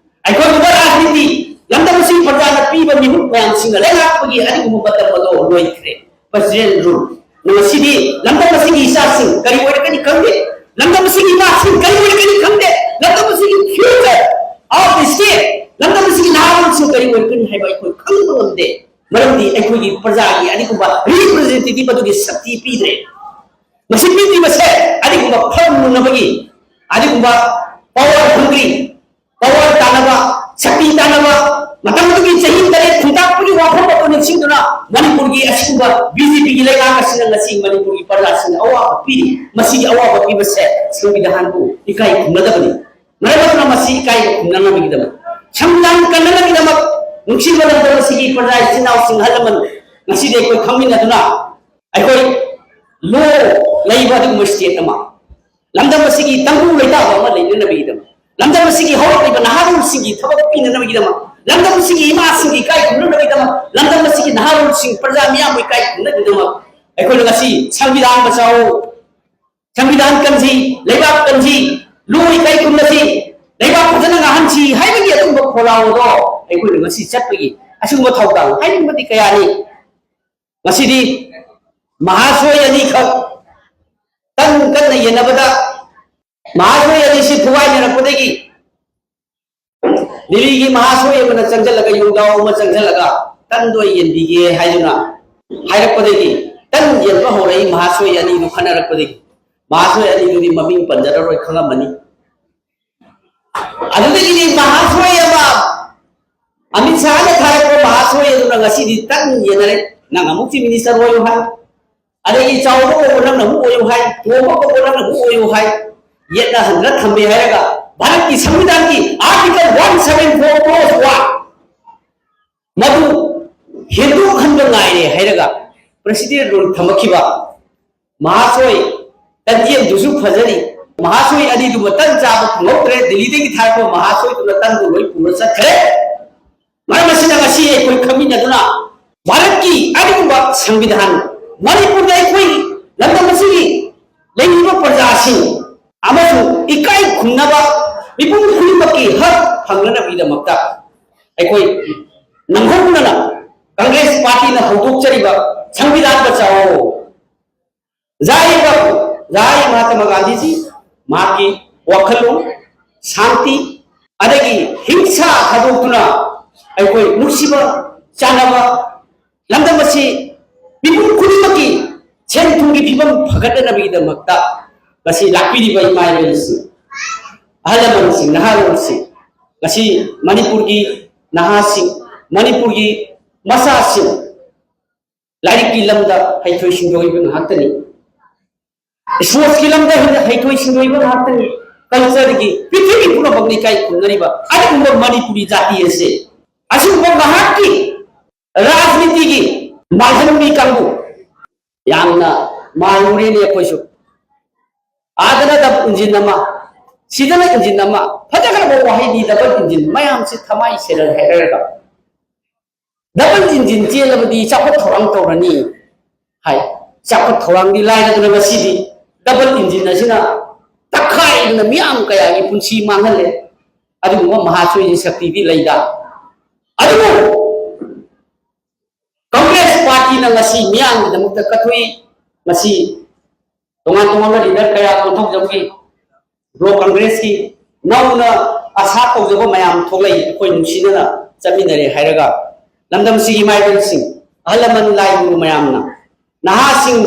ꯑꯩꯈꯣꯏꯒꯨꯝꯕ ꯔꯥꯖꯅꯤꯇꯤ, ꯂꯝꯗꯝ ꯑꯁꯤꯒꯤ ꯄ꯭ꯔꯖꯥꯅ ꯄꯤꯕ ꯃꯤꯍꯨꯠ ꯃꯌꯥꯝꯁꯤꯡꯅ ꯂꯩꯉꯥꯛꯄꯒꯤ ꯑꯗꯨꯒꯨꯝꯕ ꯃꯇꯝ ꯑꯗꯣ ꯂꯣꯏꯈ꯭ꯔꯦ꯫ President rule꯫ ꯉꯁꯤꯗꯤ ꯂꯝꯗꯝ ꯑꯁꯤꯒꯤ ꯏꯆꯥꯁꯤꯡ ꯀꯔꯤ ꯑꯣꯏꯔꯛꯀꯅꯤ ꯈꯪꯗꯦ, ꯂꯝꯗꯝ ꯑꯁꯤꯒꯤ ꯏꯃꯥꯁꯤꯡ ꯀꯔꯤ ꯑꯣꯏꯔꯛꯀꯅꯤ ꯈꯪꯗꯦ, ꯂꯝꯗꯝ ꯑꯁꯤꯒꯤ future of the state, ꯂꯝꯗꯝ ꯑꯁꯤꯒꯤ ꯅꯍꯥꯔꯣꯜꯁꯤꯡ ꯀꯔꯤ ꯑꯣꯏꯔꯛꯀꯅꯤ ꯍꯥꯏꯕ ꯑꯩꯈꯣꯏ ꯈꯪꯕ ꯉꯝꯗꯦ꯫ ꯃꯔꯝꯗꯤ ꯑꯩꯈꯣꯏꯒꯤ ꯄ꯭ꯔꯖꯥꯒꯤ ꯑꯗꯨꯒꯨꯝꯕ representative ꯑꯗꯨꯒꯤ ꯁꯛꯇꯤ ꯄꯤꯗ꯭ꯔꯦ꯫ ꯃꯁꯤ ꯄꯤꯗ꯭ꯔꯤꯕꯁꯦ ꯑꯗꯨꯒꯨꯝꯕ ꯐꯝ ꯃꯨꯟꯅꯕꯒꯤ, ꯑꯗꯨꯒꯨꯝꯕ power hungry, power ꯇꯥꯟꯅꯕ, ꯁꯛꯇꯤ ꯇꯥꯟꯅꯕ, ꯃꯇꯝ ꯑꯗꯨꯒꯤ ꯆꯍꯤ ꯇꯔꯦꯠ ꯈꯨꯟꯇꯥꯛꯄꯒꯤ ꯋꯥꯐꯝ ꯑꯗꯨ ꯅꯤꯡꯁꯤꯡꯗꯨꯅ ꯃꯅꯤꯄꯨꯔꯒꯤ ꯑꯁꯤꯒꯨꯝꯕ B J P ꯒꯤ ꯂꯩꯉꯥꯛ ꯑꯁꯤꯅ ꯉꯁꯤ ꯃꯅꯤꯄꯨꯔꯒꯤ ꯄ꯭ꯔꯖꯥꯁꯤꯡꯗ ꯑꯋꯥꯕ ꯄꯤꯔꯤ꯫ ꯃꯁꯤꯒꯤ ꯑꯋꯥꯕ ꯄꯤꯕꯁꯦ ꯁꯪꯕꯤꯙꯥꯟꯕꯨ ꯏꯀꯥꯏ ꯈꯨꯝꯅꯗꯕꯅꯤ꯫ ꯃꯔꯝ ꯑꯗꯨꯅ ꯃꯁꯤ ꯏꯀꯥꯏ ꯈꯨꯝꯅꯅꯕꯒꯤꯗꯃꯛ, ꯁꯪꯕꯤꯙꯥꯟ ꯀꯟꯅꯅꯕꯒꯤꯗꯃꯛ, ꯅꯨꯡꯁꯤꯕ ꯂꯝꯗꯝ ꯑꯁꯤꯒꯤ ꯄ꯭ꯔꯖꯥ ꯏꯆꯤꯟ ꯏꯅꯥꯎꯁꯤꯡ, ꯑꯍꯜ ꯂꯃꯟ, ꯉꯁꯤꯗꯤ ꯑꯩꯈꯣꯏ ꯈꯪꯃꯤꯟꯅꯗꯨꯅ ꯑꯩꯈꯣꯏ law ꯂꯩꯕ ꯑꯗꯨꯒꯨꯝꯕ state ꯑꯃ, ꯂꯝꯗꯝ ꯑꯁꯤꯒꯤ ꯇꯪꯗꯨ ꯂꯩꯇꯥꯕ ꯑꯃ ꯂꯩꯅꯅꯕꯒꯤꯗꯃꯛ, ꯂꯝꯗꯝ ꯑꯁꯤꯒꯤ ꯍꯧꯔꯛꯂꯤꯕ ꯅꯍꯥꯔꯣꯜꯁꯤꯡꯒꯤ ꯊꯕꯛ ꯄꯤꯅꯅꯕꯒꯤꯗꯃꯛ, ꯂꯝꯗꯝ ꯑꯁꯤꯒꯤ ꯏꯃꯥꯁꯤꯡꯒꯤ ꯏꯀꯥꯏ ꯈꯨꯝꯅꯅꯕꯒꯤꯗꯃꯛ, ꯂꯝꯗꯝ ꯑꯁꯤꯒꯤ ꯅꯍꯥꯔꯣꯜꯁꯤꯡ, ꯄ꯭ꯔꯖꯥ ꯃꯤꯌꯥꯝꯕꯨ ꯏꯀꯥꯏ ꯈꯨꯝꯅꯅꯕꯒꯤꯗꯃꯛ ꯑꯩꯈꯣꯏꯅ ꯉꯁꯤ ꯁꯪꯕꯤꯙꯥꯟ ꯕꯆꯥꯎ, ꯁꯪꯕꯤꯙꯥꯟ ꯀꯟꯁꯤ, ꯂꯩꯕꯥꯛ ꯀꯟꯁꯤ, ꯂꯣ ꯏꯀꯥꯏ ꯈꯨꯝꯅꯁꯤ, ꯂꯩꯕꯥꯛ ꯐꯖꯅ ꯉꯥꯛꯍꯟꯁꯤ ꯍꯥꯏꯕꯒꯤ ꯑꯗꯨꯒꯨꯝꯕ ꯈꯣꯜꯂꯥꯎ ꯑꯗꯣ ꯑꯩꯈꯣꯏꯅ ꯉꯁꯤ ꯆꯠꯄꯒꯤ ꯑꯁꯤꯒꯨꯝꯕ ꯊꯧꯗꯥꯡ ꯍꯥꯏꯅꯤꯡꯕꯗꯤ ꯀꯌꯥꯅꯤ꯫ ꯉꯁꯤꯗꯤ ꯃꯍꯥꯁꯣꯏ ꯑꯅꯤꯈꯛ ꯇꯟ ꯀꯟꯅ ꯌꯦꯟꯅꯕꯗ ꯃꯍꯥꯁꯣꯏ ꯑꯅꯤꯁꯤ ꯐꯨꯒꯥꯏꯅꯔꯛꯄꯗꯒꯤ ꯗꯤꯜꯂꯤꯒꯤ ꯃꯍꯥꯁꯣꯏ ꯑꯃꯅ ꯆꯪꯁꯤꯜꯂꯒ, ꯌꯣꯡꯖꯥꯎ ꯑꯃ ꯆꯪꯁꯤꯜꯂꯒ, "ꯇꯟꯗꯣ ꯑꯩ ꯌꯦꯟꯕꯤꯒꯦ" ꯍꯥꯏꯗꯨꯅ ꯍꯥꯏꯔꯛꯄꯗꯒꯤ, ꯇꯟ ꯌꯦꯟꯕ ꯍꯧꯔꯛꯏ ꯃꯍꯥꯁꯣꯏ ꯑꯅꯤꯗꯨ ꯈꯠꯅꯔꯛꯄꯗꯒꯤ꯫ ꯃꯍꯥꯁꯣꯏ ꯑꯅꯤꯗꯨꯗꯤ ꯃꯃꯤꯡ ꯄꯟꯖꯔꯔꯣꯏ, ꯈꯪꯉꯝꯃꯅꯤ꯫ ꯑꯗꯨꯗꯒꯤꯗꯤ ꯃꯍꯥꯁꯣꯏ ꯑꯃ ꯑꯃꯤꯠ ꯁꯥꯍꯅ ꯊꯥꯔꯛꯄ ꯃꯍꯥꯁꯣꯏ ꯑꯗꯨꯅ ꯉꯁꯤꯗꯤ ꯇꯟ ꯌꯦꯟꯅꯔꯦ꯫ "ꯅꯪ ꯑꯃꯨꯛ ꯆꯤꯞ ꯃꯤꯅꯤꯁꯇꯔ ꯑꯣꯏꯌꯨ" ꯍꯥꯏ, ꯑꯗꯒꯤ "ꯆꯥꯎꯕ ꯀꯧꯕ ꯅꯪꯅ ꯑꯃꯨꯛ ꯑꯣꯏꯌꯨ" ꯍꯥꯏ, "ꯇꯣꯝꯕ ꯀꯧꯕ ꯅꯪꯅ ꯑꯃꯨꯛ ꯑꯣꯏꯌꯨ" ꯍꯥꯏ꯫ ꯌꯦꯠꯅ ꯍꯟꯗꯅ ꯊꯝꯃꯦ ꯍꯥꯏꯔꯒ ꯚꯥꯔꯠꯀꯤ ꯁꯪꯕꯤꯙꯥꯟꯒꯤ Article one seven four clause one ꯃꯗꯨ ꯍꯦꯟꯗꯣꯛꯍꯟꯕ ꯉꯥꯏꯔꯦ ꯍꯥꯏꯔꯒ president rule ꯊꯝꯃꯛꯈꯤꯕ ꯃꯍꯥꯁꯣꯏ ꯇꯟꯖꯦꯜꯗꯨꯁꯨ ꯐꯖꯔꯤ꯫ ꯃꯍꯥꯁꯣꯏ ꯑꯅꯤꯗꯨꯃ ꯇꯟ ꯆꯥꯕ ꯐꯪꯍꯧꯗ꯭ꯔꯦ꯫ ꯗꯤꯜꯂꯤꯗꯒꯤ ꯊꯥꯔꯛꯄ ꯃꯍꯥꯁꯣꯏꯗꯨꯅ ꯇꯟꯗꯨ ꯂꯣꯏ ꯄꯨꯔ ꯆꯠꯈ꯭ꯔꯦ꯫ ꯃꯔꯝ ꯑꯁꯤꯅ ꯉꯁꯤ ꯑꯩꯈꯣꯏ ꯈꯪꯃꯤꯟꯅꯗꯨꯅ ꯚꯥꯔꯠꯀꯤ ꯑꯔꯤꯕ ꯁꯪꯕꯤꯙꯥꯟ, ꯃꯅꯤꯄꯨꯔꯗ ꯑꯩꯈꯣꯏ ꯂꯝꯗꯝ ꯑꯁꯤꯒꯤ ꯂꯩꯔꯤꯕ ꯄ꯭ꯔꯖꯥꯁꯤꯡ ꯑꯃꯁꯨꯡ ꯏꯀꯥꯏ ꯈꯨꯝꯅꯕ ꯃꯤꯄꯨꯝ ꯈꯨꯗꯤꯡꯃꯛꯀꯤ ꯍꯛ ꯐꯪꯅꯅꯕꯒꯤꯗꯃꯛꯇ ꯑꯩꯈꯣꯏ ꯅꯪꯍꯧꯅꯅ ꯀꯪꯒ꯭ꯔꯦꯁ ꯄꯥꯔꯇꯤꯅ ꯍꯧꯗꯣꯛꯆꯔꯤꯕ ꯁꯪꯕꯤꯙꯥꯟ ꯕꯆꯥꯎ, ꯖꯥꯏ ꯕꯥꯄꯨ, ꯖꯥꯏ ꯃꯍꯥꯇꯃꯥ ꯒꯥꯟꯙꯤꯖꯤ, ꯃꯍꯥꯛꯀꯤ ꯋꯥꯈꯜꯂꯣꯟ, ꯁꯥꯟꯇꯤ, ꯑꯗꯒꯤ ꯍꯤꯡꯁꯥ ꯊꯥꯗꯣꯛꯇꯨꯅ ꯑꯩꯈꯣꯏ ꯅꯨꯡꯁꯤꯕ ꯆꯥꯟꯅꯕ ꯂꯝꯗꯝ ꯑꯁꯤ ꯃꯤꯄꯨꯝ ꯈꯨꯗꯤꯡꯃꯛꯀꯤ ꯁꯦꯟ ꯊꯨꯝꯒꯤ ꯐꯤꯕꯝ ꯐꯒꯠꯅꯅꯕꯒꯤꯗꯃꯛꯇ ꯉꯁꯤ ꯂꯥꯛꯄꯤꯔꯤꯕ ꯏꯃꯥ ꯏꯕꯦꯜꯁꯤꯡ, ꯑꯍꯜ ꯂꯃꯟꯁꯤꯡ, ꯅꯍꯥꯔꯣꯜꯁꯤꯡ, ꯉꯁꯤ ꯃꯅꯤꯄꯨꯔꯒꯤ ꯅꯍꯥꯁꯤꯡ, ꯃꯅꯤꯄꯨꯔꯒꯤ ꯃꯆꯥꯁꯤꯡ ꯂꯥꯏꯔꯤꯛꯀꯤ ꯂꯝꯗ ꯍꯩꯊꯣꯏ ꯁꯤꯡꯊꯣꯏꯕ ꯉꯥꯛꯇꯅꯤ꯫ ꯁ꯭ꯄꯣꯔꯠꯁꯀꯤ ꯂꯝꯗ ꯍꯩꯊꯣꯏ ꯁꯤꯡꯊꯣꯏꯕ ꯉꯥꯛꯇꯅꯤ꯫ ꯀꯜꯆꯔꯒꯤ ꯄ꯭ꯔꯤꯊꯤꯕꯤ ꯄꯨꯝꯅꯃꯛꯅ ꯏꯀꯥꯏ ꯈꯨꯝꯅꯔꯤꯕ ꯑꯗꯨꯒꯨꯝꯕ ꯃꯅꯤꯄꯨꯔꯤ ꯖꯥꯇꯤ ꯑꯁꯦ ꯑꯁꯤꯒꯨꯝꯕ ꯉꯥꯏꯍꯥꯛꯀꯤ ꯔꯥꯖꯅꯤꯇꯤꯒꯤ ꯃꯥꯜꯍꯟꯕꯤ ꯀꯥꯡꯕꯨ ꯌꯥꯝꯅ ꯃꯥꯜꯂꯨꯔꯦꯅꯦ ꯑꯩꯈꯣꯏꯁꯨ꯫ ꯑꯥꯗꯅ ꯗꯕꯜ ꯏꯟꯖꯤꯟ ꯑꯃ, ꯁꯤꯗꯅ ꯏꯟꯖꯤꯟ ꯑꯃ, ꯐꯖꯈ꯭ꯔꯕ ꯋꯥꯍꯩꯅꯤ ꯗꯕꯜ ꯏꯟꯖꯤꯟ꯫ ꯃꯌꯥꯝꯁꯤ ꯊꯃꯥꯏ ꯁꯦꯔꯦꯜ ꯍꯥꯏꯔꯒ ꯗꯕꯜ ꯏꯟꯖꯤꯟ ꯆꯦꯜꯂꯕꯗꯤ ꯆꯥꯎꯈꯠ ꯊꯧꯔꯥꯡ ꯇꯧꯔꯅꯤ ꯍꯥꯏ꯫ ꯆꯥꯎꯈꯠ ꯊꯧꯔꯥꯡꯗꯤ ꯂꯥꯏꯔꯗꯅ ꯉꯁꯤꯗꯤ ꯗꯕꯜ ꯏꯟꯖꯤꯟ ꯑꯁꯤꯅ ꯇꯛꯈꯥꯏꯗꯅ ꯃꯤꯌꯥꯝ ꯀꯌꯥꯒꯤ ꯄꯨꯟꯁꯤ ꯃꯥꯡꯍꯜꯂꯦ꯫ ꯑꯗꯨꯒꯨꯝꯕ ꯃꯍꯥꯁꯣꯏꯒꯤ ꯁꯛꯇꯤꯗꯤ ꯂꯩꯗ꯫ ꯑꯗꯨꯕꯨ ꯀꯪꯒ꯭ꯔꯦꯁ ꯄꯥꯔꯇꯤꯅ ꯉꯁꯤ ꯃꯤꯌꯥꯝꯒꯤꯗꯃꯛꯇ ꯀꯠꯊꯣꯛꯏ꯫ ꯉꯁꯤ ꯇꯣꯉꯥꯟ ꯇꯣꯉꯥꯟꯕ ꯂꯤꯗꯔ ꯀꯌꯥ ꯀꯣꯟꯊꯣꯛꯆꯕꯒꯤ ꯕ꯭ꯂꯣꯛ ꯀꯪꯒ꯭ꯔꯦꯁꯀꯤ ꯅꯧꯅ ꯑꯁꯥ ꯇꯧꯖꯕ ꯃꯌꯥꯝ ꯊꯣꯛꯂꯛꯏ꯫ ꯑꯩꯈꯣꯏ ꯅꯨꯡꯁꯤꯅꯅ ꯆꯠꯃꯤꯟꯅꯔꯦ ꯍꯥꯏꯔꯒ ꯂꯝꯗꯝꯁꯤꯒꯤ ꯏꯃꯥ ꯏꯕꯦꯜꯁꯤꯡ, ꯑꯍꯜ ꯂꯃꯟ, ꯂꯥꯏ ꯒꯨꯔꯨ ꯃꯌꯥꯝꯅ ꯅꯍꯥꯁꯤꯡ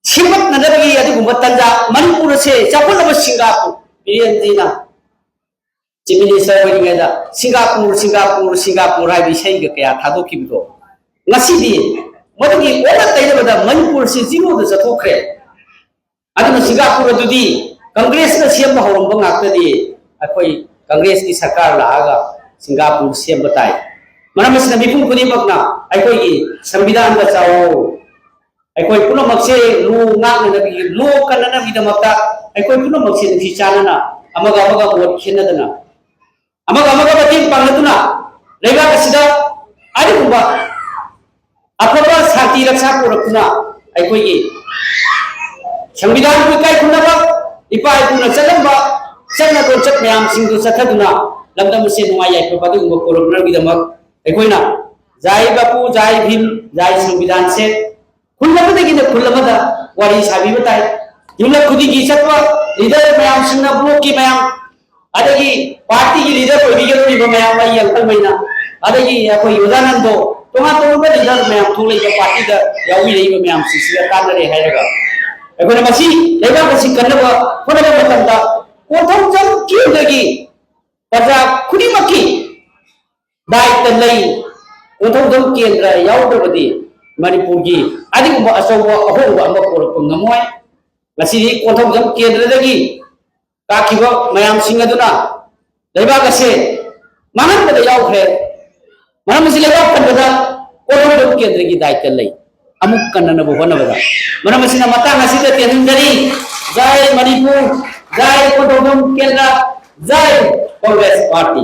ꯁꯦꯝꯒꯠꯅꯅꯕꯒꯤ ꯑꯗꯨꯒꯨꯝꯕ ꯇꯥꯟꯖꯥ, ꯃꯅꯤꯄꯨꯔ ꯑꯁꯦ ꯆꯥꯎꯈꯠꯂꯕ ꯁꯤꯡꯒꯥꯄꯨꯔ, ꯕꯤꯔꯦꯟꯖꯤꯅ ꯆꯤꯐ ꯃꯤꯅꯤꯁꯇꯔ ꯑꯣꯏꯔꯤꯉꯩꯗ ꯁꯤꯡꯒꯥꯄꯨꯔ, ꯁꯤꯡꯒꯥꯄꯨꯔ, ꯁꯤꯡꯒꯥꯄꯨꯔ ꯍꯥꯏꯕ ꯏꯁꯩꯒ ꯀꯌꯥ ꯊꯥꯗꯣꯛꯈꯤꯕꯗꯣ, ꯉꯁꯤꯗꯤ ꯃꯗꯨꯒꯤ ꯑꯣꯟꯅ ꯇꯩꯅꯕꯗ ꯃꯅꯤꯄꯨꯔꯁꯤ ꯖꯤꯔꯣꯗ ꯆꯠꯊꯣꯛꯈ꯭ꯔꯦ꯫ ꯑꯗꯨꯅ ꯁꯤꯡꯒꯥꯄꯨꯔ ꯑꯗꯨꯗꯤ ꯀꯪꯒ꯭ꯔꯦꯁꯅ ꯁꯦꯝꯕ ꯍꯧꯔꯝꯕ ꯉꯥꯛꯇꯗꯤ ꯑꯩꯈꯣꯏ ꯀꯪꯒ꯭ꯔꯦꯁꯀꯤ ꯁꯔꯀꯥꯔ ꯂꯥꯛꯑꯒ ꯁꯤꯡꯒꯥꯄꯨꯔ ꯁꯦꯝꯕ ꯇꯥꯏ꯫ ꯃꯔꯝ ꯑꯁꯤꯅ ꯃꯤꯄꯨꯝ ꯈꯨꯗꯤꯡꯃꯛꯅ ꯑꯩꯈꯣꯏꯒꯤ ꯁꯪꯕꯤꯙꯥꯟꯗ ꯆꯥꯎ, ꯑꯩꯈꯣꯏ ꯄꯨꯝꯅꯃꯛꯁꯦ ꯂꯣ ꯉꯥꯛꯅꯅꯕꯒꯤ, ꯂꯣ ꯀꯟꯅꯅꯕꯒꯤꯗꯃꯛꯇ ꯑꯩꯈꯣꯏ ꯄꯨꯝꯅꯃꯛꯁꯦ ꯅꯨꯡꯁꯤ ꯆꯥꯟꯅꯅ ꯑꯃꯒ ꯑꯃꯒ ꯃꯣꯠ ꯈꯦꯠꯅꯗꯅ ꯑꯃꯒ ꯑꯃꯒ ꯃꯇꯦꯡ ꯄꯥꯡꯅꯗꯨꯅ ꯂꯩꯕꯥꯛ ꯑꯁꯤꯗ ꯑꯗꯨꯒꯨꯝꯕ ꯑꯐꯕ ꯁꯥꯟꯇꯤ ꯔꯛꯁꯥ ꯄꯨꯔꯛꯇꯨꯅ ꯑꯩꯈꯣꯏꯒꯤ ꯁꯪꯕꯤꯙꯥꯟꯕꯨ ꯏꯀꯥꯏ ꯈꯨꯝꯅꯕ, ꯏꯄꯥ ꯏꯄꯨꯅ ꯆꯠꯂꯝꯕ ꯆꯠꯅ ꯂꯣꯟꯆꯠ ꯃꯌꯥꯝꯁꯤꯡꯗꯨ ꯆꯠꯊꯗꯨꯅ ꯂꯝꯗꯝ ꯑꯁꯤ ꯅꯨꯡꯉꯥꯏ ꯌꯥꯏꯐꯕ ꯑꯗꯨꯒꯨꯝꯕ ꯄꯨꯔꯛꯅꯕꯒꯤꯗꯃꯛ ꯑꯩꯈꯣꯏꯅ ꯖꯥꯏ ꯕꯥꯄꯨ, ꯖꯥꯏ ꯚꯤꯝ, ꯖꯥꯏ ꯁꯪꯕꯤꯙꯥꯟꯁꯦ ꯈꯨꯜ ꯑꯃꯗꯒꯤꯅ ꯈꯨꯜ ꯑꯃꯗ ꯋꯥꯔꯤ ꯁꯥꯕꯤꯕ ꯇꯥꯏ꯫ ꯌꯨꯝꯂꯛ ꯈꯨꯗꯤꯡꯒꯤ ꯆꯠꯄ ꯂꯤꯗꯔ ꯃꯌꯥꯝꯁꯤꯡꯅ, ꯕ꯭ꯂꯣꯛꯀꯤ ꯃꯌꯥꯝ, ꯑꯗꯒꯤ ꯄꯥꯔꯇꯤꯒꯤ ꯂꯤꯗꯔ ꯑꯣꯏꯕꯤꯒꯗꯧꯔꯤꯕ ꯃꯌꯥꯝ, ꯑꯩ ꯑꯪꯀꯜꯉꯩꯅ, ꯑꯗꯒꯤ ꯑꯩꯈꯣꯏ ꯑꯣꯖꯥ ꯅꯟꯗꯣ, ꯇꯣꯉꯥꯟ ꯇꯣꯉꯥꯟꯕ ꯂꯤꯗꯔ ꯃꯌꯥꯝ ꯊꯣꯛꯂꯛꯏꯕ, ꯄꯥꯔꯇꯤꯗ ꯌꯥꯎꯕꯤꯔꯛꯏꯕ ꯃꯌꯥꯝꯁꯤꯡꯁꯤꯒ ꯇꯥꯟꯅꯔꯦ ꯍꯥꯏꯔꯒ ꯑꯩꯈꯣꯏꯅ ꯃꯁꯤ ꯂꯩꯕꯥꯛ ꯑꯁꯤ ꯀꯟꯅꯕ ꯍꯣꯠꯅꯕ ꯃꯇꯝꯗ ꯀꯣꯟꯊꯧꯖꯝ ꯀꯦꯟꯗ꯭ꯔꯒꯤ ꯄ꯭ꯔꯖꯥ ꯈꯨꯗꯤꯡꯃꯛꯀꯤ ꯗꯥꯏꯇ ꯂꯩ꯫ ꯀꯣꯟꯊꯧꯖꯝ ꯀꯦꯟꯗ꯭ꯔ ꯌꯥꯎꯗ꯭ꯔꯕꯗꯤ ꯃꯅꯤꯄꯨꯔꯒꯤ ꯑꯗꯨꯒꯨꯝꯕ ꯑꯆꯧꯕ ꯑꯍꯣꯡꯕ ꯑꯃ ꯄꯨꯔꯛꯄ ꯉꯝꯃꯣꯏ꯫ ꯉꯁꯤꯗꯤ ꯀꯣꯟꯊꯧꯖꯝ ꯀꯦꯟꯗ꯭ꯔꯗꯒꯤ ꯀꯥꯈꯤꯕ ꯃꯌꯥꯝꯁꯤꯡ ꯑꯗꯨꯅ ꯂꯩꯕꯥꯛ ꯑꯁꯦ ꯃꯥꯡꯍꯟꯕꯗ ꯌꯥꯎꯈ꯭ꯔꯦ꯫ ꯃꯔꯝ ꯑꯁꯤ ꯂꯩꯕꯥꯛ ꯀꯟꯕꯗ ꯀꯣꯟꯊꯧꯖꯝ ꯀꯦꯟꯗ꯭ꯔꯒꯤ ꯗꯥꯏꯇ ꯂꯩ꯫ ꯑꯃꯨꯛ ꯀꯟꯅꯅꯕ ꯍꯣꯠꯅꯕꯗ꯫ ꯃꯔꯝ ꯑꯁꯤꯅ ꯃꯇꯥꯡ ꯑꯁꯤꯗ ꯇꯦꯟꯍꯟꯖꯔꯤ꯫ ꯖꯥꯏ ꯃꯅꯤꯄꯨꯔ, ꯖꯥꯏ ꯀꯣꯟꯊꯧꯖꯝ ꯀꯦꯟꯗ꯭ꯔ, ꯖꯥꯏ ꯀꯣꯡꯒ꯭ꯔꯦꯁ ꯄꯥꯔꯇꯤ꯫